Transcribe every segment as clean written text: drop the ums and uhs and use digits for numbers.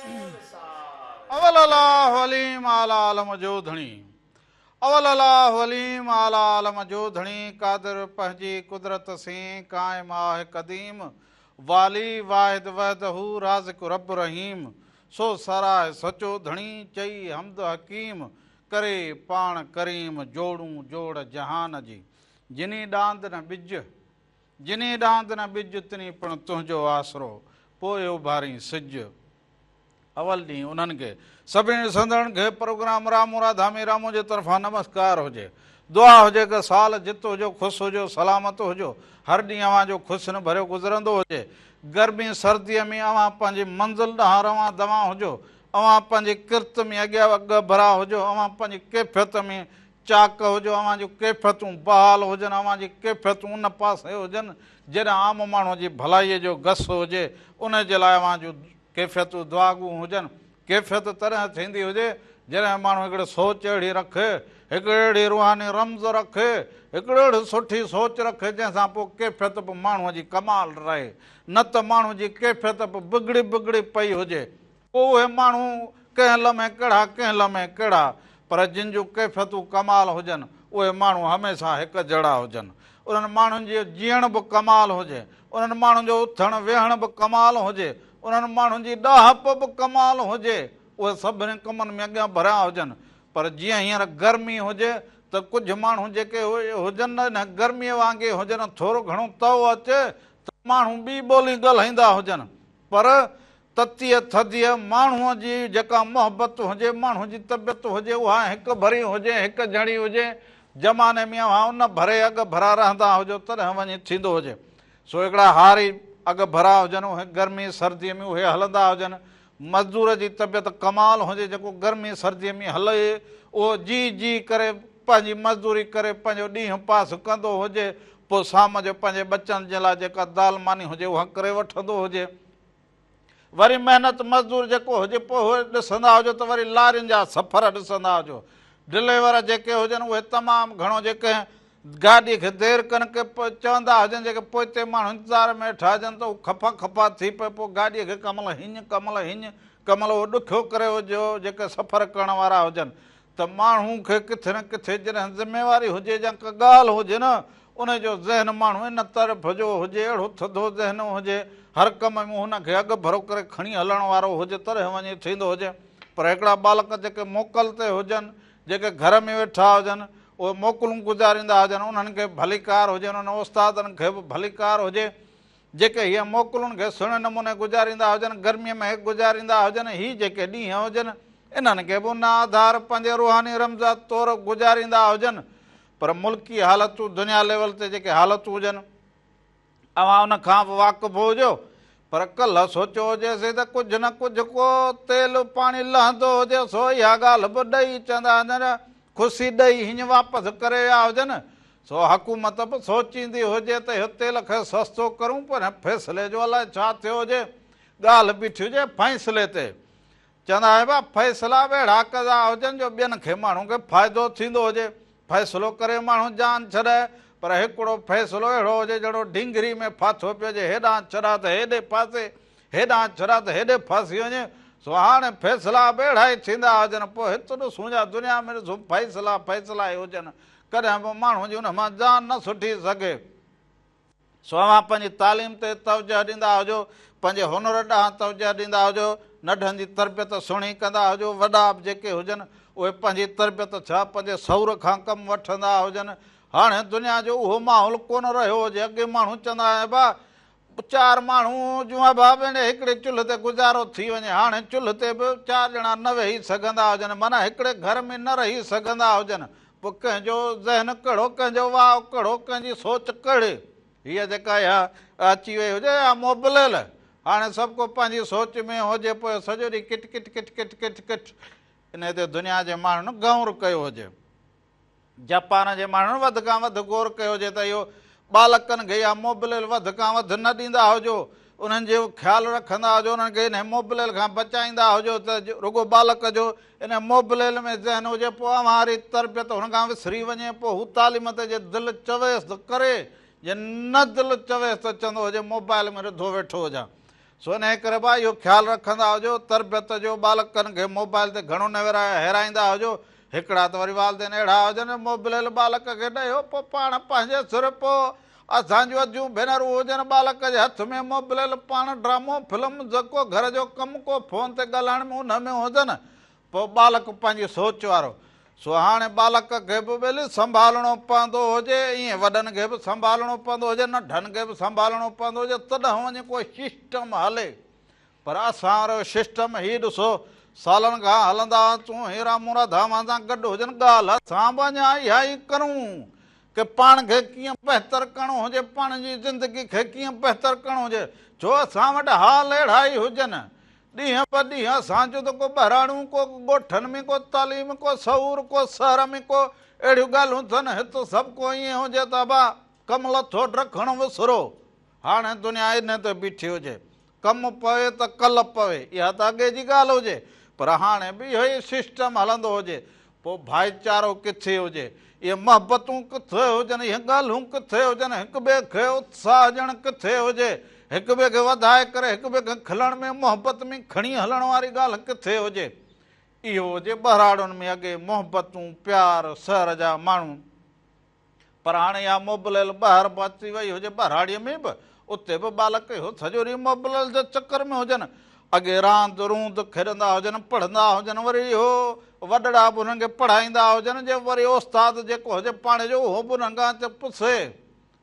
اول الله عليم اعليٰ عالم جو ڌڻي. اول الله عليم اعليٰ عالم جو ڌڻي قادر پنهنجي قدرت سين قائم آهه قديم والي واحد وحده رازق رب رحيم سو ساراهه سچو ڌڻي چئي حمد حڪيم ڪري پاڻ ڪريم جوڙون جوڙ جهان جي جني ڏاند نه ٻج جني ڏاند نه ٻج تني پڻ تنهنجو آسرو پوء اڀارين سج. اول ڏينهن انهن کي سڀني ڏسندڙن کي پروگرام رامو راڌا ۾ رامو جي طرفان نمسڪار هجي. دعا هجي ته سال جت هجو خوش هجو سلامت هجو هر ڏينهن اوهان جو خوشين ڀريو گذرندو هجي. گرمي سرديء ۾ اوهان پنهنجي منزل ڏانهن روان دوان هجو. اوهان پنهنجي ڪرت ۾ اڳيان اڳڀرا هجو اوهان پنهنجي ڪيفيت ۾ چاڪ هجو اوهان جون ڪيفيتون بحال هجن اوهان جي ڪيفيتون ان پاسي هجن جيڏانهن عام ماڻهوء جي ڀلائيء جو گس هجي ان جي لاء اوهان جون ڪيفيتون دعاگو هجن. ڪيفيت تڏهن ٿيندي هجي جڏهن ماڻهو هڪڙي سوچ اهڙي رکي، هڪڙي اهڙي روحاني رمز رکي، هڪڙي اهڙي سٺي سوچ رکي جنهن سان پوء ڪيفيت به ماڻهوء جي ڪمال رهي. نه ته ماڻهو جي ڪيفيت به بگڙي بگڙي پئي هجي. پوء اهي ماڻهو ڪنهن لمحي ڪهڙا ڪنهن لمحي ڪهڙا، پر جن جون ڪيفيتون ڪمال هجن، اهي ماڻهو هميشه هڪ جهڙا هجن. انهن ماڻهن جو جيئڻ به ڪمال هجي، انهن ماڻهن جو اٿڻ ويهڻ به ڪمال هجي، انهن ماڻهن جي ڏاهپ به ڪمال هجي، اهي سڀني ڪمن ۾ اڳيان ڀريا هجن. پر جيئن هينئر گرمي هجي ته ڪجهه ماڻهو جيڪي هجن نه ان گرميء وانگي هجن، ٿورو گهڻو تئو اچي ته ماڻهو ٻي ٻولي ڳالهائيندا هجن، پر تتيء ٿڌيء ماڻهوء جي جيڪا محبت هجي، ماڻهوء جي طبيعت هجي، اها هڪ ڀري هجي، هڪ جھڙي هجي. زماني ۾ اوهان ان ڀري اڳ ڀرا رهندا هجو، تڏهن وڃي ٿيندو هجي. سو هڪڙا هاري اڳ ڀرا هجن، اهي گرمي سرديء ۾ اهي هلندا هجن. مزدور جي طبيعت ڪمال هجي، جيڪو گرمي سرديء ۾ هلي، اهو جي جي ڪري پنهنجي مزدوري ڪري پنهنجو ڏينهن پاس ڪندو هجي، پوء شام جو پنهنجي ٻچن جي لاء جيڪا دال ماني هجي، اها ڪري وٺندو هجي. وري محنت مزدور جيڪو هجي پوء اهي ڏسندا هجو ته وري لارين جا سفر ڏسندا هجو ڊليور جيڪي هجن اهي تمام گهڻو جي ڪنهن گاڏي کي دير ڪن ڪي چوندا هجن جيڪي پوئتي ماڻهو انتظار ۾ ويٺا هجن ته هو خفا خفا ٿي پئي پوء گاڏي کي ڪنهن مهل هڃ ڪنهن مهل هڃ ڪنهن مهل اهو ڏکيو ڪري هجيو جيڪي سفر ڪرڻ وارا هجن ته ماڻهو کي ڪٿي نه ڪٿي جڏهن ذميواري هجي يا ڪا ڳالهه هجي نه ان جو ذهن ماڻهو ان طرف جو هجي اهڙو ٿڌو ذهن هجي هر ڪم ۾ هن کي اڳ ڀرو ڪري کڻي هلڻ وارو هجي تڏهن وڃي ٿيندو هجي پر هڪڙا ٻالڪ جيڪي موڪل تي هجن جيڪي گهر ۾ ويٺا هجن اهي موڪلون گذاريندا هجن انهن کي ڀليڪار هجي انهن استادن کي به ڀليڪار هجي جيڪي هيء موڪلن کي سهڻي نموني گذاريندا هجن، گرميء ۾ گذاريندا هجن، هي جيڪي ڏينهن هجن، انهن کي به ان آڌار پنهنجي روحاني رمز طور گذاريندا هجن، پر ملڪي حالتون، دنيا ليول تي جيڪي حالتون هجن، اوهان ان کان به واقف هجو، پر ڪلهه سوچيو هجيسين ته ڪجهه نه ڪجهه ڪو تيل پاڻي لهندو هجي، سو اها ڳالهه به ڏئي چوندا هجن، خوشي ڏئي هينئن واپس ڪري ويا هجن، سو حڪومت به سوچيندي هجي ته اهو تيل کي سستو ڪرون پر فيصلي جو الائي ڇا ٿيو هجي، ڳالهه بيٺي هجي فيصلي تي. چوندا آهن ڀا فيصلا به اهڙا ڪندا هجن جو ٻين کي ماڻهو کي فائدو ٿيندو هجي. فيصلو ڪري ماڻهو جان ڇڏائي پر هڪڙو فيصلو اهڙو هجي جهڙو ڍينگري ۾ ڦاٿو پيو هجي هيڏانهن ڇڏا ته هيڏي ڦاسي، هيڏانهن ڇڏا ته هيڏي ڦاسي وڃي. سو هاڻي فيصلا به اهڙا ئي ٿيندا هجن پوء هت ڏسون يا دنيا ۾ ڏسون فيصلا فيصلا ئي هجن. ڪڏهن به ماڻهوء جي ان مان جان نه سٺي سگهي. سو اوهان پنهنجي تعليم تي توجهه ڏيندا هجو، پنهنجي هنر ڏانهن توجهه ڏيندا هجو، ننڍن جي تربيت سهڻي ڪندا هجو، وڏا به جيڪي هجن اهي پنهنجي تربيت ڇا پنهنجي شعور کان ڪم وٺندا هجن. هاڻي دنيا جو اهو ماحول ڪونه رهيو هجي، اڳي ماڻهو چوندا هيا ڀا چار ماڻهو جون ابا ڀيڻ هڪڙي چلهه تي گذارو ٿي وڃي. هاڻي چلهه تي به چار ڄڻا نه ويهي سگهندا هجن، معنيٰ هڪڙي گهر ۾ نه رهي سگهندا هجن. پوء ڪنهن جو ذهن ڪهڙو، ڪنهن جو واء ڪهڙو، ڪنهن جي سوچ ڪهڙي. هيء جيڪا اها اچي وئي هجي اها موبليل. هاڻي سڀ ڪو پنهنجي سوچ ۾ هجي، پوء سڄو ڏينهن ڪٽ ڪٽ ڪٽ ڪٽ ڪٽ ڪٽ. انهيء تي دنيا جي ماڻهن غور ڪيو هجي. جپان جي ماڻهن وڌ کان وڌ غور ڪيو هجي ته اهو ٻالڪن کي اها موبليل وڌ کان وڌ نه ڏيندا هجو، انهن جو خيال رکندا هجو، انهن کي انهي موبليل کان بچائيندا هجو ته رڳو ٻالڪ جو انهي موبليل ۾ ذهن هجي پوء اوهان واري تربيت هن کان وسري وڃي پوء هو تعليم تي جي دل چويس ته ڪري جي نه دل چويس ته چوندو هجي موبائل ۾ رڌو ويٺو هجان. سو انهيء ڪري ڀاء اهو خيال رکندا هجو تربيت جو ٻالڪن کي موبائل تي گهڻو نه هيرائيندا هجو. هڪڙا ته وري والدين اهڙا هجن موبليل ٻالڪ کي ڏيو پوء پاڻ پنهنجي سر پوء اسان جون اديون ڀينرون هجن ٻالڪ جي هٿ ۾ موبليل پاڻ ڊرامو فلم ڪو گهر جو ڪم ڪو فون تي ڳالهائڻ ۾ ان ۾ هجن پوء ٻالڪ پنهنجي سوچ وارو سو هاڻي ٻالڪ کي به ٻيلي سنڀالڻو پوندو هجي ائين وڏن کي به سنڀالڻو پوندو هجي ننڍن کي به سنڀالڻو پوندو هجي تڏهن وڃي ڪو سسٽم هلي پر اسان وارو سسٽم هي ڏسو سالن کان هلندا اچون هي رامون راڌاوان سان گڏ هجن ڳالهه اسان به اڃا اها ئي ڪرون ڪه پاڻ کي ڪيئن بهتر ڪرڻو هجي پاڻ جي زندگي کي ڪيئن بهتر ڪرڻو هجي ڇو اسان وٽ حال اهڙا ئي هجن ڏينهن به ڏينهن اسان جو ته ڪو ٻهراڙيون ڪو ڳوٺن ۾ ڪو تعليم ڪو شعور ڪو شهر ۾ ڪو اهڙيون ڳالهيون ٿين هت سڀ ڪو ائين هجي ته ابا ڪم لٿو ڊکڻ وسرو هاڻي دنيا انهي تي بيٺي هجي ڪم پوي ته ڪل پوي اها ته اڳي جي ڳالهه هجي پر هاڻي به اهو ئي سسٽم هلندو هجي پوء ڀائيچارو ڪٿي هجي اهي محبتون ڪٿي هجن اهي ڳالهيون ڪٿي هجن هڪ ٻئي کي اتساهه ڏيڻ ڪٿي هجي هڪ ٻئي کي وڌائي ڪري هڪ ٻئي کي کلڻ ۾ محبت ۾ کڻي هلڻ واري ڳالهه ڪٿي هجي اهو هجي ٻهراڙين ۾ اڳي محبتون پيار شهر جا ماڻهو پر هاڻي اها موبليل ٻاهر به اچي وئي هجي ٻهراڙيء ۾ به اتي به ٻالڪ اهو سڄو ڏينهن موبليل جي چڪر ۾ هجن. اڳي راند روند کيڏندا هجن، پڙهندا هجن وري اهو وڏڙا به انهن کي پڙهائيندا هجن جي وري استاد جيڪو هجي پاڙي جو اهو به انهن کان اچي پڇي.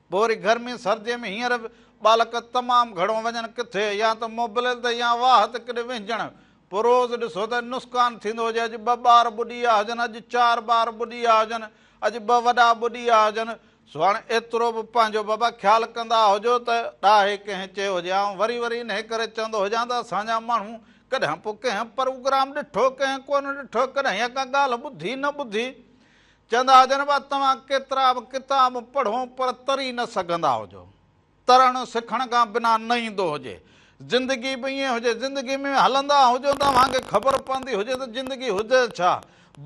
پوء وري گرمي سرديء ۾ هينئر به ٻالڪ تمام گهڻو وڃن ڪٿي يا ته موبليل تي يا واهه تي ڪڏي وهنجڻ. پوء روز ڏسو ته نسقان ٿيندو هجي اڄ ٻه ٻار ٻڏي ويا هجن اڄ چار ٻار ٻڏي ويا هجن. اڄ ٻه وڏا ٻڏي ويا هجن، سو هاڻ ايترو به پنهنجو بابا خيال ڪندا هجو ته ڏاهي ڪنهن چيو هجي. آئون وري وري انهيء ڪري چوندو هجان ته اسان جا ماڻهو ڪڏهن پوء ڪنهن پروگرام ڏٺو، ڪنهن ڪونه ڏٺو، ڪڏهن يا ڪا ڳالهه ٻڌي نه ٻڌي. چوندا هجن ڀا توهان ڪيترا به ڪتاب پڙهو پر تري نه سگهندا هجو. ترڻ سکڻ کان بنا نه ايندو هجي. زندگي به ائين هجي. زندگي ۾ هلندا هجو ته اوهان کي خبر پوندي هجي ته زندگي هجي ڇا.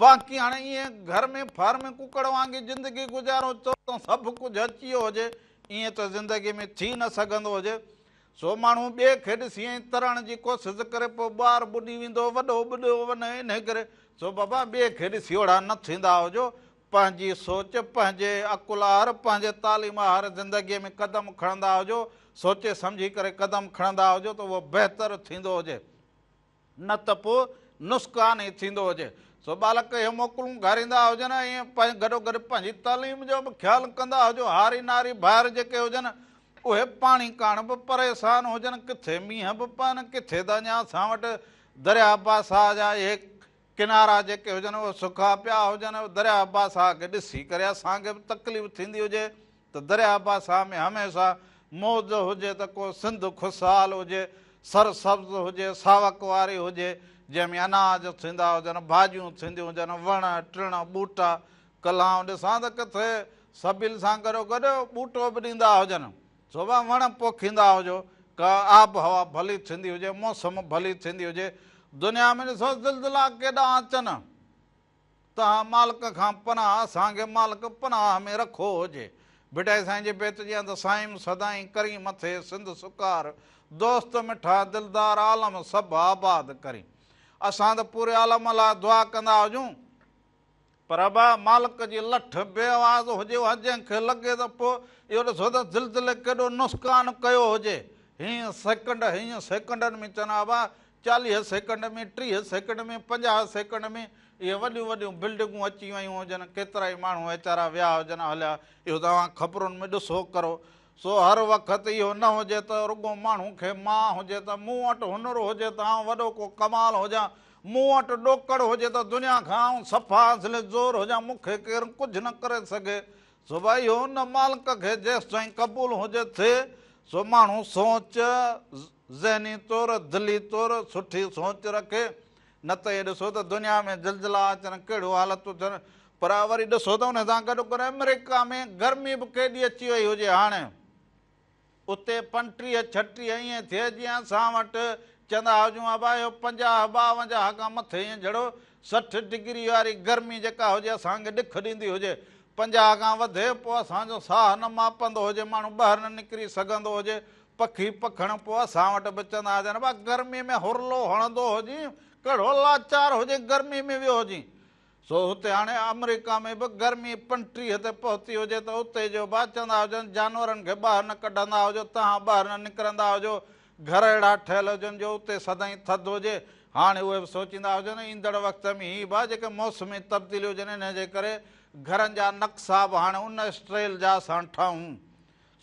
باقي هاڻي ائين گهر ۾ فارمي ڪڪڙ وانگي زندگي گذارو چئو ته سڀ ڪجهه اچي ويو هجي ائين ته زندگي ۾ ٿي نه سگهندو هجي. سو ماڻهو ٻئي کي ڏسي ائين ترڻ جي ڪوشش ڪري پوء ٻار ٻڏي ويندو وڏو ٻڏيو وڃي انهي ڪري سو بابا ٻئي کي ڏسي اوڙا نه ٿيندا هجو. پنهنجي سوچ، پنهنجي عقل آهر، پنهنجي تعليم آهر زندگيء ۾ قدم کڻندا هجو، سوچي سمجهي ڪري قدم کڻندا هجو ته اهو بهتر ٿيندو هجي، نه ته پوء نسقان ئي ٿيندو هجي. سو ٻالڪ اهي موڪلون گهاريندا هجن ۽ گڏوگڏ پنهنجي تعليم جو به خيال ڪندا هجو. هاري ناري ڀائر جيڪي هجن، اهي پاڻي ڪاڻ به پريشان هجن، ڪٿي مينهن به پون، ڪٿي ته اڃا اسان وٽ درياء باساهه جا اهي ڪنارا جيڪي هجن اهي سڪا پيا هجن، درياء باساهه کي ڏسي ڪري اسان کي به تڪليف ٿيندي هجي ته درياء باساهه ۾ هميشه موج هجي ته ڪو سنڌ خوشحال هجي، سر سبز هجي، ساوڪ واري هجي، جنهن ۾ اناج ٿيندا هجن، ڀاڄيون ٿينديون هجن، وڻ ٽڻ، ٻوٽا، ڪلهه آئون ڏسان ته ڪٿي سبيل سان گڏوگڏ ٻوٽو به ڏيندا هجن. سوڀا وڻ پوکيندا هجو، ڪا آبهوا ڀلي ٿيندي هجي، موسم ڀلي ٿيندي هجي. دنيا ۾ ڏسو زلزلا ڪيڏا اچن، تهان مالڪ کان پناهه، اسان کي مالڪ پناهه ۾ رکو هجي. ڀٽائي سائين جي بيت جيان ته سائين سدائين ڪرين مٿي سنڌ سڪار، دوست مٺا دلدار عالم سڀ آباد ڪرين. اسان ته پوري عالم لاء دعا ڪندا هجون. پر ابا مالڪ جي لٺ بي آواز هجي اها جنهن کي لڳي ته پوء اهو ڏسو ته زلزلي ڪيڏو نسقان ڪيو هجي. هينئن سيڪنڊ هينئن سيڪنڊن ۾ چون ابا 40 سيڪنڊ ۾ 30 سيڪنڊ ۾ 50 سيڪنڊ ۾ اهي وڏيون وڏيون بلڊنگون اچي ويون هجن ڪيترائي ماڻهو ويچارا ويا هجن هليا اهو ته اوهان خبرن ۾ ڏسو ڪرو سو هر وقت اهو نه هجي ته رڳو ماڻهو کي مان هجي ته مون وٽ هنر هجي ته آئون وڏو ڪو ڪمال هجان مون وٽ ڏوڪڙ هجي ته دنيا کان آئون صفا اصل زور هجان، مون کي ڪير ڪجهه نه ڪري سگهي. سو ڀائي اهو ان مالڪ کي جيستائين قبول هجي ٿئي، سو ماڻهو سوچ، ذهني طور، دلي طور سٺي سوچ رکي، نه ته اهي ڏسو ته دنيا ۾ زلزلا اچن، ڪهڙيون حالتون ٿين، پر وري ڏسو ته ان سان گڏ گڏ آمريڪا ۾ گرمي به ڪيڏي اچي وئي هجي هاڻي. اتي 35 36 ائين ٿئي جيئن اسان وٽ چوندا هجون ابا اهو 50 52 کان مٿي ائين جھڙو 60 ڊگري واري گرمي جيڪا هجي اسان کي ڏک ڏيندي هجي. 50 کان وڌي پوء اسان جو ساهه نه ماپندو هجي ماڻهو ٻاهر نه نڪري سگهندو هجي. پکي پکڻ پوء اسان وٽ به چوندا هجن ڀا گرمي ۾ هرلو هڻندو هجين ڪهڙو لاچار هجين گرمي ۾ ويو هجين. سو هتي هاڻي آمريڪا ۾ به گرمي 35 تي پهتي هجي ته اتي جو به چوندا هجن جانورن کي ٻاهر نه ڪڍندا هجو، توهان ٻاهر نه نڪرندا هجو، گهر اهڙا ٺهيل هجن جو اتي سدائين ٿڌ هجي. هاڻي اهي به سوچيندا هجن ايندڙ وقت ۾ هي به جيڪي موسمي تبديليون هجن انهي جي ڪري گهرن جا نقشا به هاڻي ان اسٽريل جا اسان ٺاهون.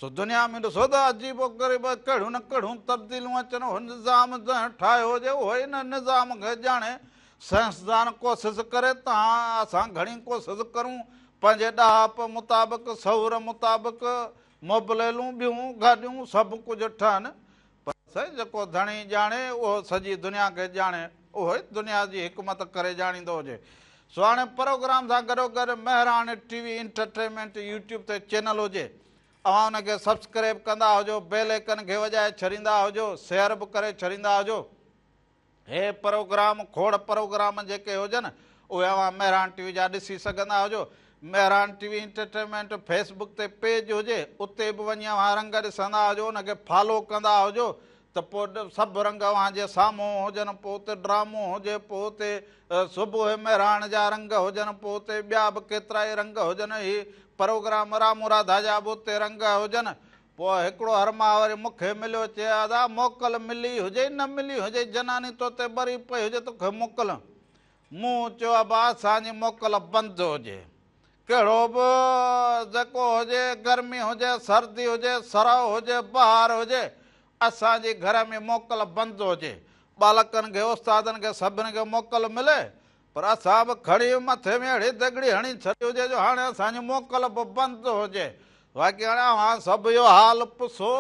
سو دنيا ۾ ڏسو ته عجيب و غريب ڪهڙيون نه ڪهڙيون تبديليون اچن. اهو نظام جنهن ٺاهيو هجي اهو ئي ان نظام کي ڄاڻي. سائنسدان ڪوشش ڪري ته اسان گهڻي ڪوشش ڪرون پنهنجي ڏاهپ مطابق شعور مطابق موبليلون ٻيون گاڏيون سڀ ڪجهه ٺهن پر سائين جيڪو ڌڻي ڄاڻي اهو سڄي دنيا کي ڄاڻي اهو ئي دنيا جي حڪمت ڪري ڄاڻيندو هجي. سو هاڻي پروگرام سان گڏوگڏ Mehran T V entertainment YouTube تي چينل هجي اوهان ان کي سبسڪريب ڪندا هجو بيل ايڪن کي وڄائي ڇڏيندا هجو شيئر به ڪري ڇڏيندا هجو هي پروگرام کوڙ پروگرام جيڪي هجن اهي اوهان مهراڻ ٽي وي جا ڏسي سگهندا هجو Mehran T V entertainment Facebook تي پيج هجي اتي به وڃي اوهان رنگ ڏسندا هجو ان کي فالو ڪندا هجو ته پوء سڀ رنگ اوهان جي سامهون هجن، پوء اتي ڊرامو هجي، پوء اتي صبح مهراڻ جا رنگ هجن، پوء اتي ٻيا به ڪيترائي رنگ هجن، هي پروگرام رامو راڌا جا به اتي رنگ هجن. پوء هڪڙو هرماهه وري مون کي مليو، چي ادا موڪل ملي هجي نه ملي هجي، جناني تو تي ٻري پئي هجي، توکي موڪل. مون چيو ابا اسان جي موڪل بند هجي، ڪهڙو به جيڪو هجي، گرمي هجي، سردي هجي، سرء هجي، بهار هجي، اسان جي گهر ۾ موڪل بند هجي. ٻالڪن کي، استادن کي سڀني کي موڪل ملي، پر اسان به کڻي مٿي ۾ اهڙي دڳڙي هڻي ڇڏي هجي جو هاڻي اسان جي موڪل به بند هجي. باقي هاڻي اوهان سڀ اهو حال پسو،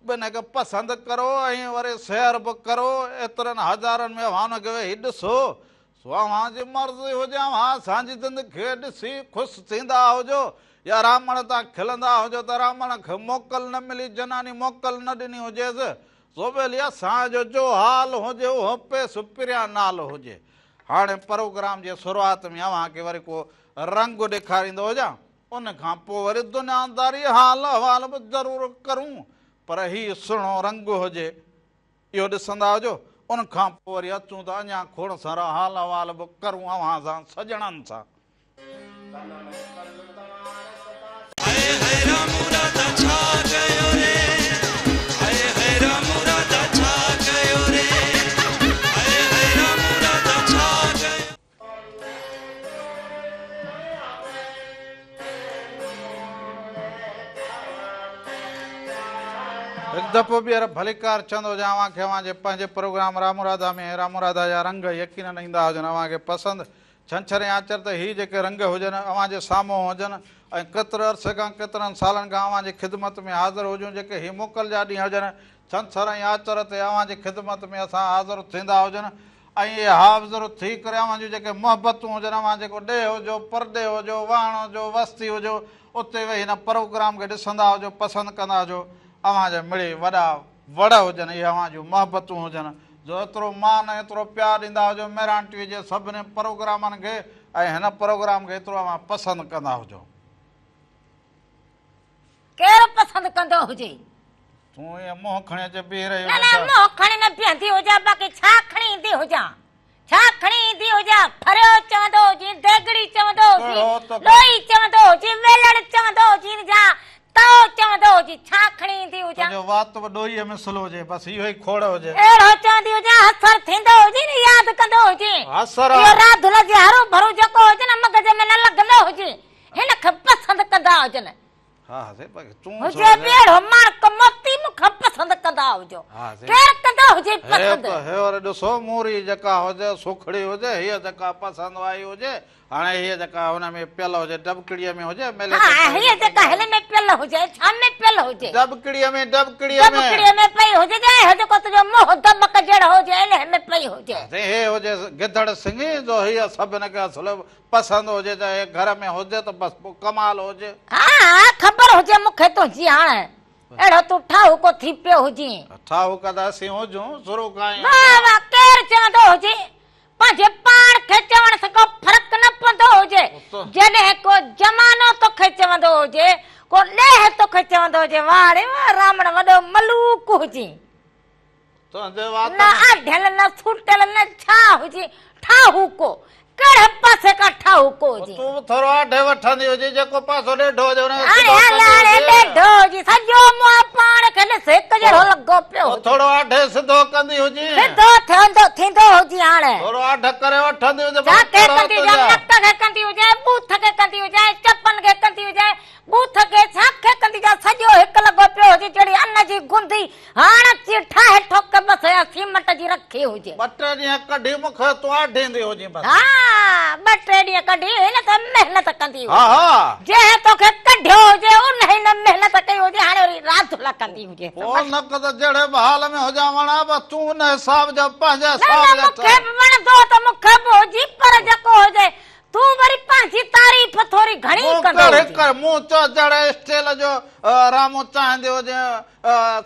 ٻنهي کي پسند ڪرو ۽ وري شيئر به ڪرو، ايترن هزارن ۾ اوهان ان کي ويهي ڏسو، سو اوهان جي مرضي هجي اوهان اسان جي زندگي کي ڏسي خوش ٿيندا هجو يا رامڻ تان کلندا هجو ته رامڻ کي موڪل نه ملي، جناني موڪل نه ڏني هجيس، سو ٻيلي اسان جو جو حال هجي اهو پيس پريان نال هجي. هاڻي پروگرام جي شروعات ۾ اوهان کي وري ڪو رنگ ڏيکاريندو هجان، ان کان پوء وري دنياداري حال احوال به ضرور ڪرون پر هي سهڻو رنگ هجي اهو ڏسندا هجو، ان کان پوء وري اچون ته اڃا کوڙ سارا حال احوال به ڪرون اوهان سان سڄڻن سان. هاء هاء رامو راڌا ڇا ڪيو ري هاء هاء رامو راڌا ڇا ڪيو ري هاء هاء رامو راڌا ڇا ڪيو. هڪ دفعو ٻيهر ڀليڪار چوندو هجان اوهان کي اوهان جي پنهنجي پروگرام رامو راڌا ۾ رامو راڌا جا رنگ يقينن ايندا هجن اوهان کي پسند ڇنڇر ۽ آچر ته هي جيڪي رنگ هجن اوهان جي سامهون هجن ۽ ڪيتري عرصي کان ڪيترن سالن کان اوهان جي خدمت ۾ حاضر هجون جيڪي هي موڪل جا ڏينهن هجن ڇنڇر ۽ آچر تي اوهان جي خدمت ۾ اسان حاضر ٿيندا هجن ۽ اهي حاضر ٿي ڪري اوهان جون جيڪي محبتون هجن اوهان جيڪو ڏيهه هجو پرڏيهه هجو واهڻ هجو وستي هجو اتي ويهي هن پروگرام کي ڏسندا هجو پسند ڪندا هجو اوهان جا مڙئي وڏا وڙ هجن اهي اوهان جون محبتون هجن جو ايترو مان ۽ ايترو پيار ڏيندا هجو مهراڻ ٽي وي جي سڀني پروگرامن کي ۽ هن پروگرام کي ايترو اوهان پسند ڪندا هجو. ڪير پسند ڪندو هجي. تون ائين منهن کڻي اچي بيهي رهي نه نه منهن کڻي نه بيهندي هجان باقي ڇا کڻي ايندي هجان ڇا کڻي ايندي هجان ڦريو چوندو هجين ديڳڙي چوندو هجين ڏوئي چوندو هجين ويلڻ چوندو هجين جا تئو چوندو هجين ڇا کڻي ايندي هجان. تنهنجو وات به ڏوئيء مثل هجي بس اهو ئي کوڙ هجي. اهڙو چوندي هجان حسر ٿيندو هجين ياد ڪندو هجين حسر اهو راڌل جي هرو ڀرو جيڪو هجي نه مغز ۾ نه لڳندو هجين هن کي پسند ڪندا هجن. ها ها سائين باقي تون هجي به اهڙو ماڻڪ موتي مون کان پسند ڪندا هجو. ڪير ڪندو هجي پسند. هي ته هي وري ڏسو موري جيڪا هجي سوکڙي هجي هيء جيڪا پسند آئي هجي هاڻي هيء جيڪا هن ۾ پيل هجي ڊبڪڙيء ۾ هجي ميلي ها هيء جيڪا هن ۾ پيل هجي ڇا ۾ پيل هجي. ڊبڪڙيء ۾ ڊبڪڙيء ۾. ڊبڪڙيء ۾ پئي هجي جا هي جيڪو تنهنجو منهن دٻڪ جهڙو هجي انهيء ۾ پئي هجي. سائين هي هجي گدڙ سنگهي جو هيء سڀن کي اصل پسند هجي ته هي گهر ۾ هجي ته بس پوء ڪمال هجي. ها ها خبر هجي مون کي تنهنجي هاڻ اهڙو تون ٺاهوڪو ٿي پيو هجين. ٺاهوڪا ته اسين هجون شروع کان ئي. واهه واهه ڪير چوندو هجي پنهنجي پاڻ کي چوڻ سان ڪو فرق نه پوندو هجي جڏهن ڪو زمانو توکي چوندو هجي ڪو ڏيهه توکي چوندو هجي واهه ڙي واهه رامڻ وڏو ملوڪ هجين. تنهنجي وات نه ۾. آڍيل نه سوٽيل نه ڇا هجي ٺاهوڪو ڪهڙي پاسي کان ٺاهوڪو هجي. تون به ٿورو آڍي وٺندي هجي جيڪو پاسو ڏيڍو هجي ان کي هاڻي سڌو هل ڪندي هاڻي هجي. ڏيڍو هجي سڄو منهن پاڻ کي ڏس هڪ جهڙو لڳو پيو پوء هجي. ٿورو آڍي سڌو ڪندي هجي. سڌو ٿيندو ٿيندو هجي هاڻي. ٿورو آڍ ڪري وٺندي هجي ڇا پر کي ڪهڙو ڪندي هجي تنهنجا. نڪ کي ڪندي هجي ٻوٿ کي ڪندي هجي چپن کي ڪندي هجي ٻوٿ کي ڇا کي ڪندي جا سڄو هڪ لڳو پيو هجي جهڙي ان جي گندي هاڻ اچي ٺاهي ٺوڪ بس يا سيمٽ جي رکي هجي. ٻه ٽي ڏينهن ڪڍي مون کي تون آڍيندي هجين بس. ها ٻه ٽي ڏينهن ڪڍي هن ته محنت ڪندي هجي. ها ها. جنهن توکي ڪڍيو هجي انهي نه محنت ڪئي هجي هاڻي وري راڌولا ڪندي هجي. پوء نه ته جهڙي به حال ۾ هجان وڻان بس تون ان حساب جو پنهنجي نه حساب نه جا مون کي ٺاهه. به وڻندو ته مون کي به هجي پر جيڪو هجي تون وري پنهنجي تعريف ٿوري گهڻي مون ڪندو ڪهڙي هجين. ڪر مون چيو جهڙي اسٽيل جو رامون چاهيندي هجين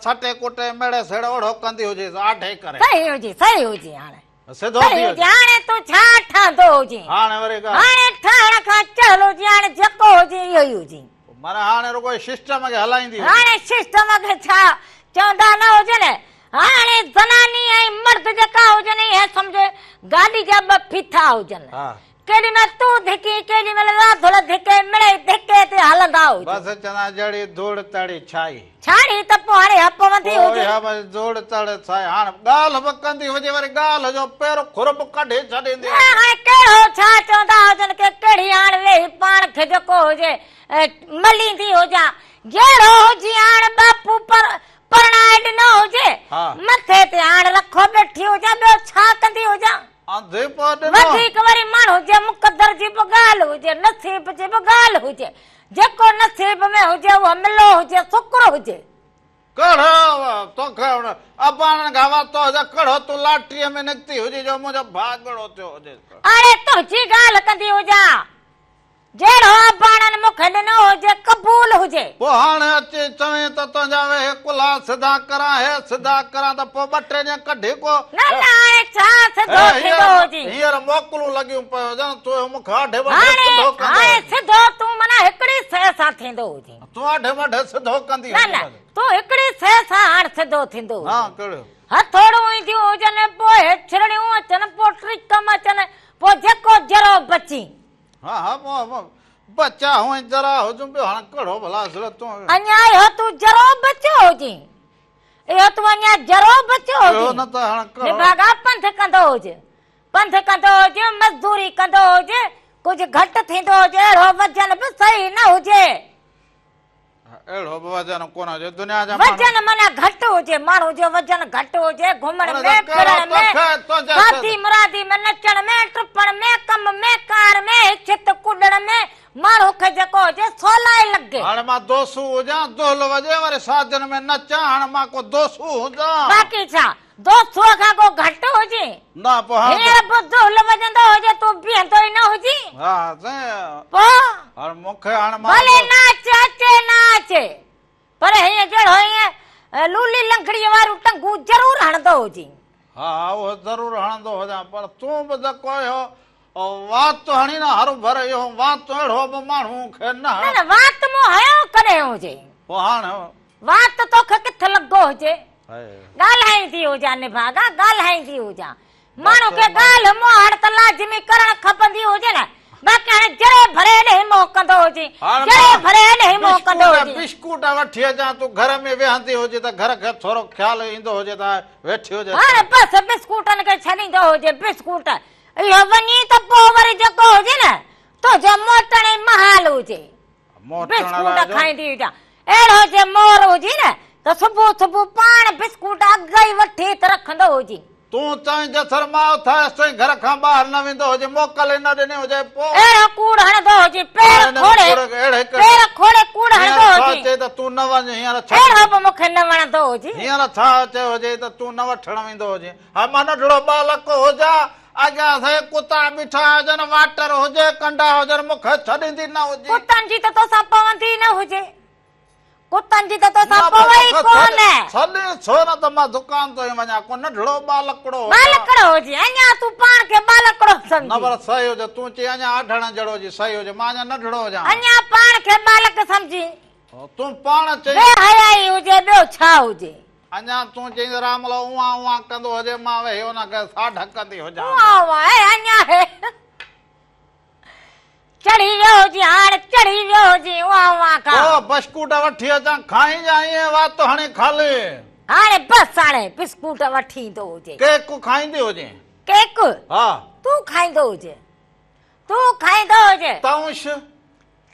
سٽي ڪٽي ميڙي سيڙي اوڙهو ڪندي هجيس آڍي ڪري. صحيح هجي صحيح هجي هاڻي. سڌو ٿي صحيح هجي. هجي هاڻي تون ڇا ٺهندو هجين. هاڻي وري ڳالهه. هاڻي ٺهڻ کان چهل هجي هاڻي جيڪو هجي اهو ئي هجي. معنيٰ هاڻي رڳو سسٽم کي هلائيندي هجي. هاڻي سسٽم کي ڇا چوندا نه هجن هاڻي زناني ۽ مرد جيڪا هجن اهي سمجهه گاڏي جا ٻه ڦيٿا هجن. ها. ڪيڏي مهل تون ڌڪين ڪيڏي مهل راڌل ڌڪي مڙئي ڌڪي تي هلندا هجو. بس چوندا جهڙي ڌوڙ تهڙي ڇائي. ڇاڙي ته پوء هاڻي اها پوندي پوء هجي. اها بس ڌوڙ تهڙي ڇائي. هاڻ ڳالهه به ڪندي هجي وري ڳالهه جو پير کر به ڪڍي ڇڏيندي نه هجي. هاڻي ڪهڙو ڇا چوندا هجن ڪي ڪهڙي هاڻ ويهي پاڻ کي جيڪو هجي مليندي هجان. جهڙو هجي هاڻ ٻاپو پر پرڻائي ڏنو هجي. ها. مٿي تي هاڻ رکو ويٺي هجان ٻيو ڇا ڪندي هجان. انڌي پوء ڏنو. وڌيڪ وري ماڻهو جي مقدر جي به ڳالهه هجي، نصيب جي به ڳالهه هجي. جيڪو نصيب ۾ هجي اهو ملو هجي، شڪر هجي. ڪهڙو توکي اباڻن کان ورتو هجي، ڪهڙو تون لاٽريء ۾ نڪتي هجي جو منهنجو ڀاڳڙو ٿيو هجيس. اڙي تنهنجي ڳالهه ڪندي هجان. جهڙو اباڻن مون کي ڏنو هجي، قبول هجي. پوء هاڻي اچي چوين ته تنهنجا ويهي ڪلها سڌا ڪران، هي سڌا ڪران ته پوء ٻه ٽي ڏينهن ڪڍي ڪو. نه نه هاڻي ڇا سڌو ٿيندو هجي. هينئر موڪلون لڳيون پيون هجن، تون اهو مون کي آڍي مڍي سڌو ڪندو هاڻي هجين. سڌو تون معنيٰ هڪڙي شيء سان ٿيندو هجين. تون آڍي مڍي سڌو ڪندي نه هجين نه بس. تون هڪڙي شيء سان هاڻ سڌو ٿيندو هجين. ها ڪهڙو. هٿوڙون اينديون هجن، پوء ڇرڻيون اچن، پوء ٽرڪم اچن، پوء جيڪو ذرو بچين. ها ها مون بچا هئين ذرا هجون ٻيو هاڻ ڪهڙو ڀلا اصل تون. اڃا اهو تون ذرو بچيو هجين. اهو تون اڃا ذرو بچيو هجين. ٻيو نه ته هاڻ ڪهڙو. نڀاڳا پنڌ ڪندو هج. پنڌ ڪندو هج، مزدوري ڪندو هج، ڪجهه گهٽ ٿيندو هج، اهڙو وزن به صحيح نه هجي. اهڙو به وزن ڪونه هجي دنيا جا ماڻهو. وزن معنيٰ گهٽ هجي، ماڻهو جو وزن گهٽ هجي، گهمڻ ۾، ڦرڻ ۾، شادي مرادي ۾ نچڻ ۾، ٽپڻ ۾، ڪم ۾، ڪار ۾، ڇت ڪڏڻ ۾ ماڻهو کي جيڪو هجي سولائي لڳي. هاڻي مان دوسو هجان، دهل وڄي وري شادين ۾ نچان، هاڻي مان ڪو دوسو هجان. باقي ڇا دوسوء کان ڪو گهٽ هجين؟ نه پوء هاڻ هينئر به دهل وڄندو هجي تون بيهندو ئي نه هجين؟ ها سائين. پوء؟ هاڻ مون کي هاڻ مان ڀلي ناچ اچي نه اچي پر هيئن جهڙو هيئن لولي لنگڙيء واريون ٽنگون ضرور هڻندو هجين. ها ها اهو ضرور هڻندو هجان پر تون به ته ڪو اهو وات هڻين نه هروڀر اهو وات اهڙو به ماڻهو کي نه هڻ. نه نه وات مون هنيو ڪڏهن هجي. پوء هاڻ. وات توکي ڪٿ لڳو هجي. ڳالهائيندي هجان نڀاڳا ڳالهائيندي هجان. ماڻهو کي ڳالهه مهاڙ ته لازمي ڪرڻ کپندي هجي نه. باقي هاڻي جڙي ڀري ايڏي منهن ڪندو هجين. جڙي ڀري ايڏي منهن ڪندو هجين. بسڪوٽ وٺي اچان تون گهر ۾ ويهندي هجي ته گهر کي ٿورو خيال ايندو هجي ته ويٺي هجي. هاڻي بس بسڪوٽن کي ڇڏيندو هجي بسڪوٽ اهو وڃي ته پوء وري جيڪو هجي نه تنهنجو موٽڻ ئي محال هجي. موٽڻ بسڪوٽ کائيندي هجان. اهڙو جي مور هجين نه ته صبح صبح پاڻ بسڪوٽ اڳ ئي وٺي ته رکندو هجين. تون چوين جسر مان اٿايس تون گهر کان ٻاهر نه ويندو هجين موڪل ئي نه ڏني هجئي پوء. اهڙو ڪوڙ هڻندو هجين پير کوڙي پير کوڙي ڪوڙ هڻندو هينئر ڇا هجين. چئي ته تون نه وڃ هينئر ڇا اهڙو به مون کي نه وڻندو هجي. هينئر ڇا چيو هجئي ته تون نه وٺڻ ويندو هجين. ها مان ننڍڙو ٻالڪ هجان اڳيان سائين ڪتا بيٺا هجن، واٽر هجي، ڪنڊا هجن، مون کي ڇڏيندي نه هجي. ڪتن جي ته توسان پوندي نه هجي. ڪتن جي ته توسان پوي ئي ڪونه. ڇڏين ڇو نه ته مان دڪان تي وڃان، ڪو ننڍڙو ٻالڪڙو هجان. ٻالڪڙو هجي، اڃا تون پاڻ کي ٻالڪڙو سمجهين. نه پر صحيح هجي، تون چئين اڃا آڍڻ جهڙو هجي، صحيح هجي، مان اڃا ننڍڙو هجان. اڃا پاڻ کي ٻالڪ سمجهين. تون پاڻ چئين. بي حيائي هجي ٻيو ڇا هجي. اڃا تون چئين ته راملو اونهان اونهان ڪندو هجي مان ويهي ان کي ساڍ ڪندي هجان. اونهان اونهان اي اڃا هي چڙهي ويو هجي هاڻ چڙهي ويو هجي اونهان اونهان کان. پوء بسڪوٽ وٺي اچان کائين يا ائين وات هڻي خالي. هاڻي بس هاڻي بسڪوٽ وٺي ايندو هجي. ڪيڪ کائيندي هجين. ڪيڪ؟ ها. تون کائيندو هجين. تون کائيندو هجين. تونش.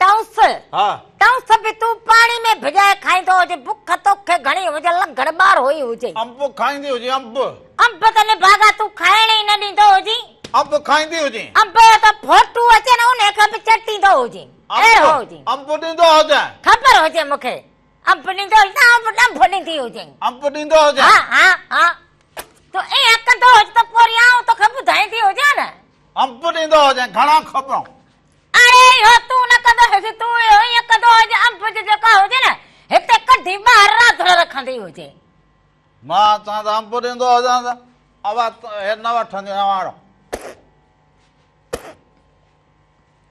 تونس. ها. تونس به تون پاڻي ۾ ڀڄائي کائيندو هجين. بک توکي گهڻي هجي لنگهڙ ٻار هئي هجين. انب کائيندي هجين انب. انب ته نڀاڳا تون کائڻ ئي نه ڏيندو هجين. انب کائيندي هجين. انب جو ته ڦوٽو اچي نه انهي کي به چٽيندو هجين. اهڙو هجين. انب ڏيندو هجين. خبر هجي مون کي. انب ڏيندو هجين ته انب ڏنڀ ڏيندي هجين. انب ڏيندو هجين. ها ها ها. تون ائين ڪندو هج ته پوء وري آئون توکي ٻڌائيندي هجان نه. انب ڏيندو هجين گهڻا خبرون. اڙي اهو تون نه ڪندو هج تون اهو ائين ڪندو هج انب جو جيڪا هجي نه هتي ڪڍي ٻاهر راڌڙ رکندي هجي. مان چوان ته انب ڏيندو هجان ته اوا هي نه وٺندي هجان واڙو.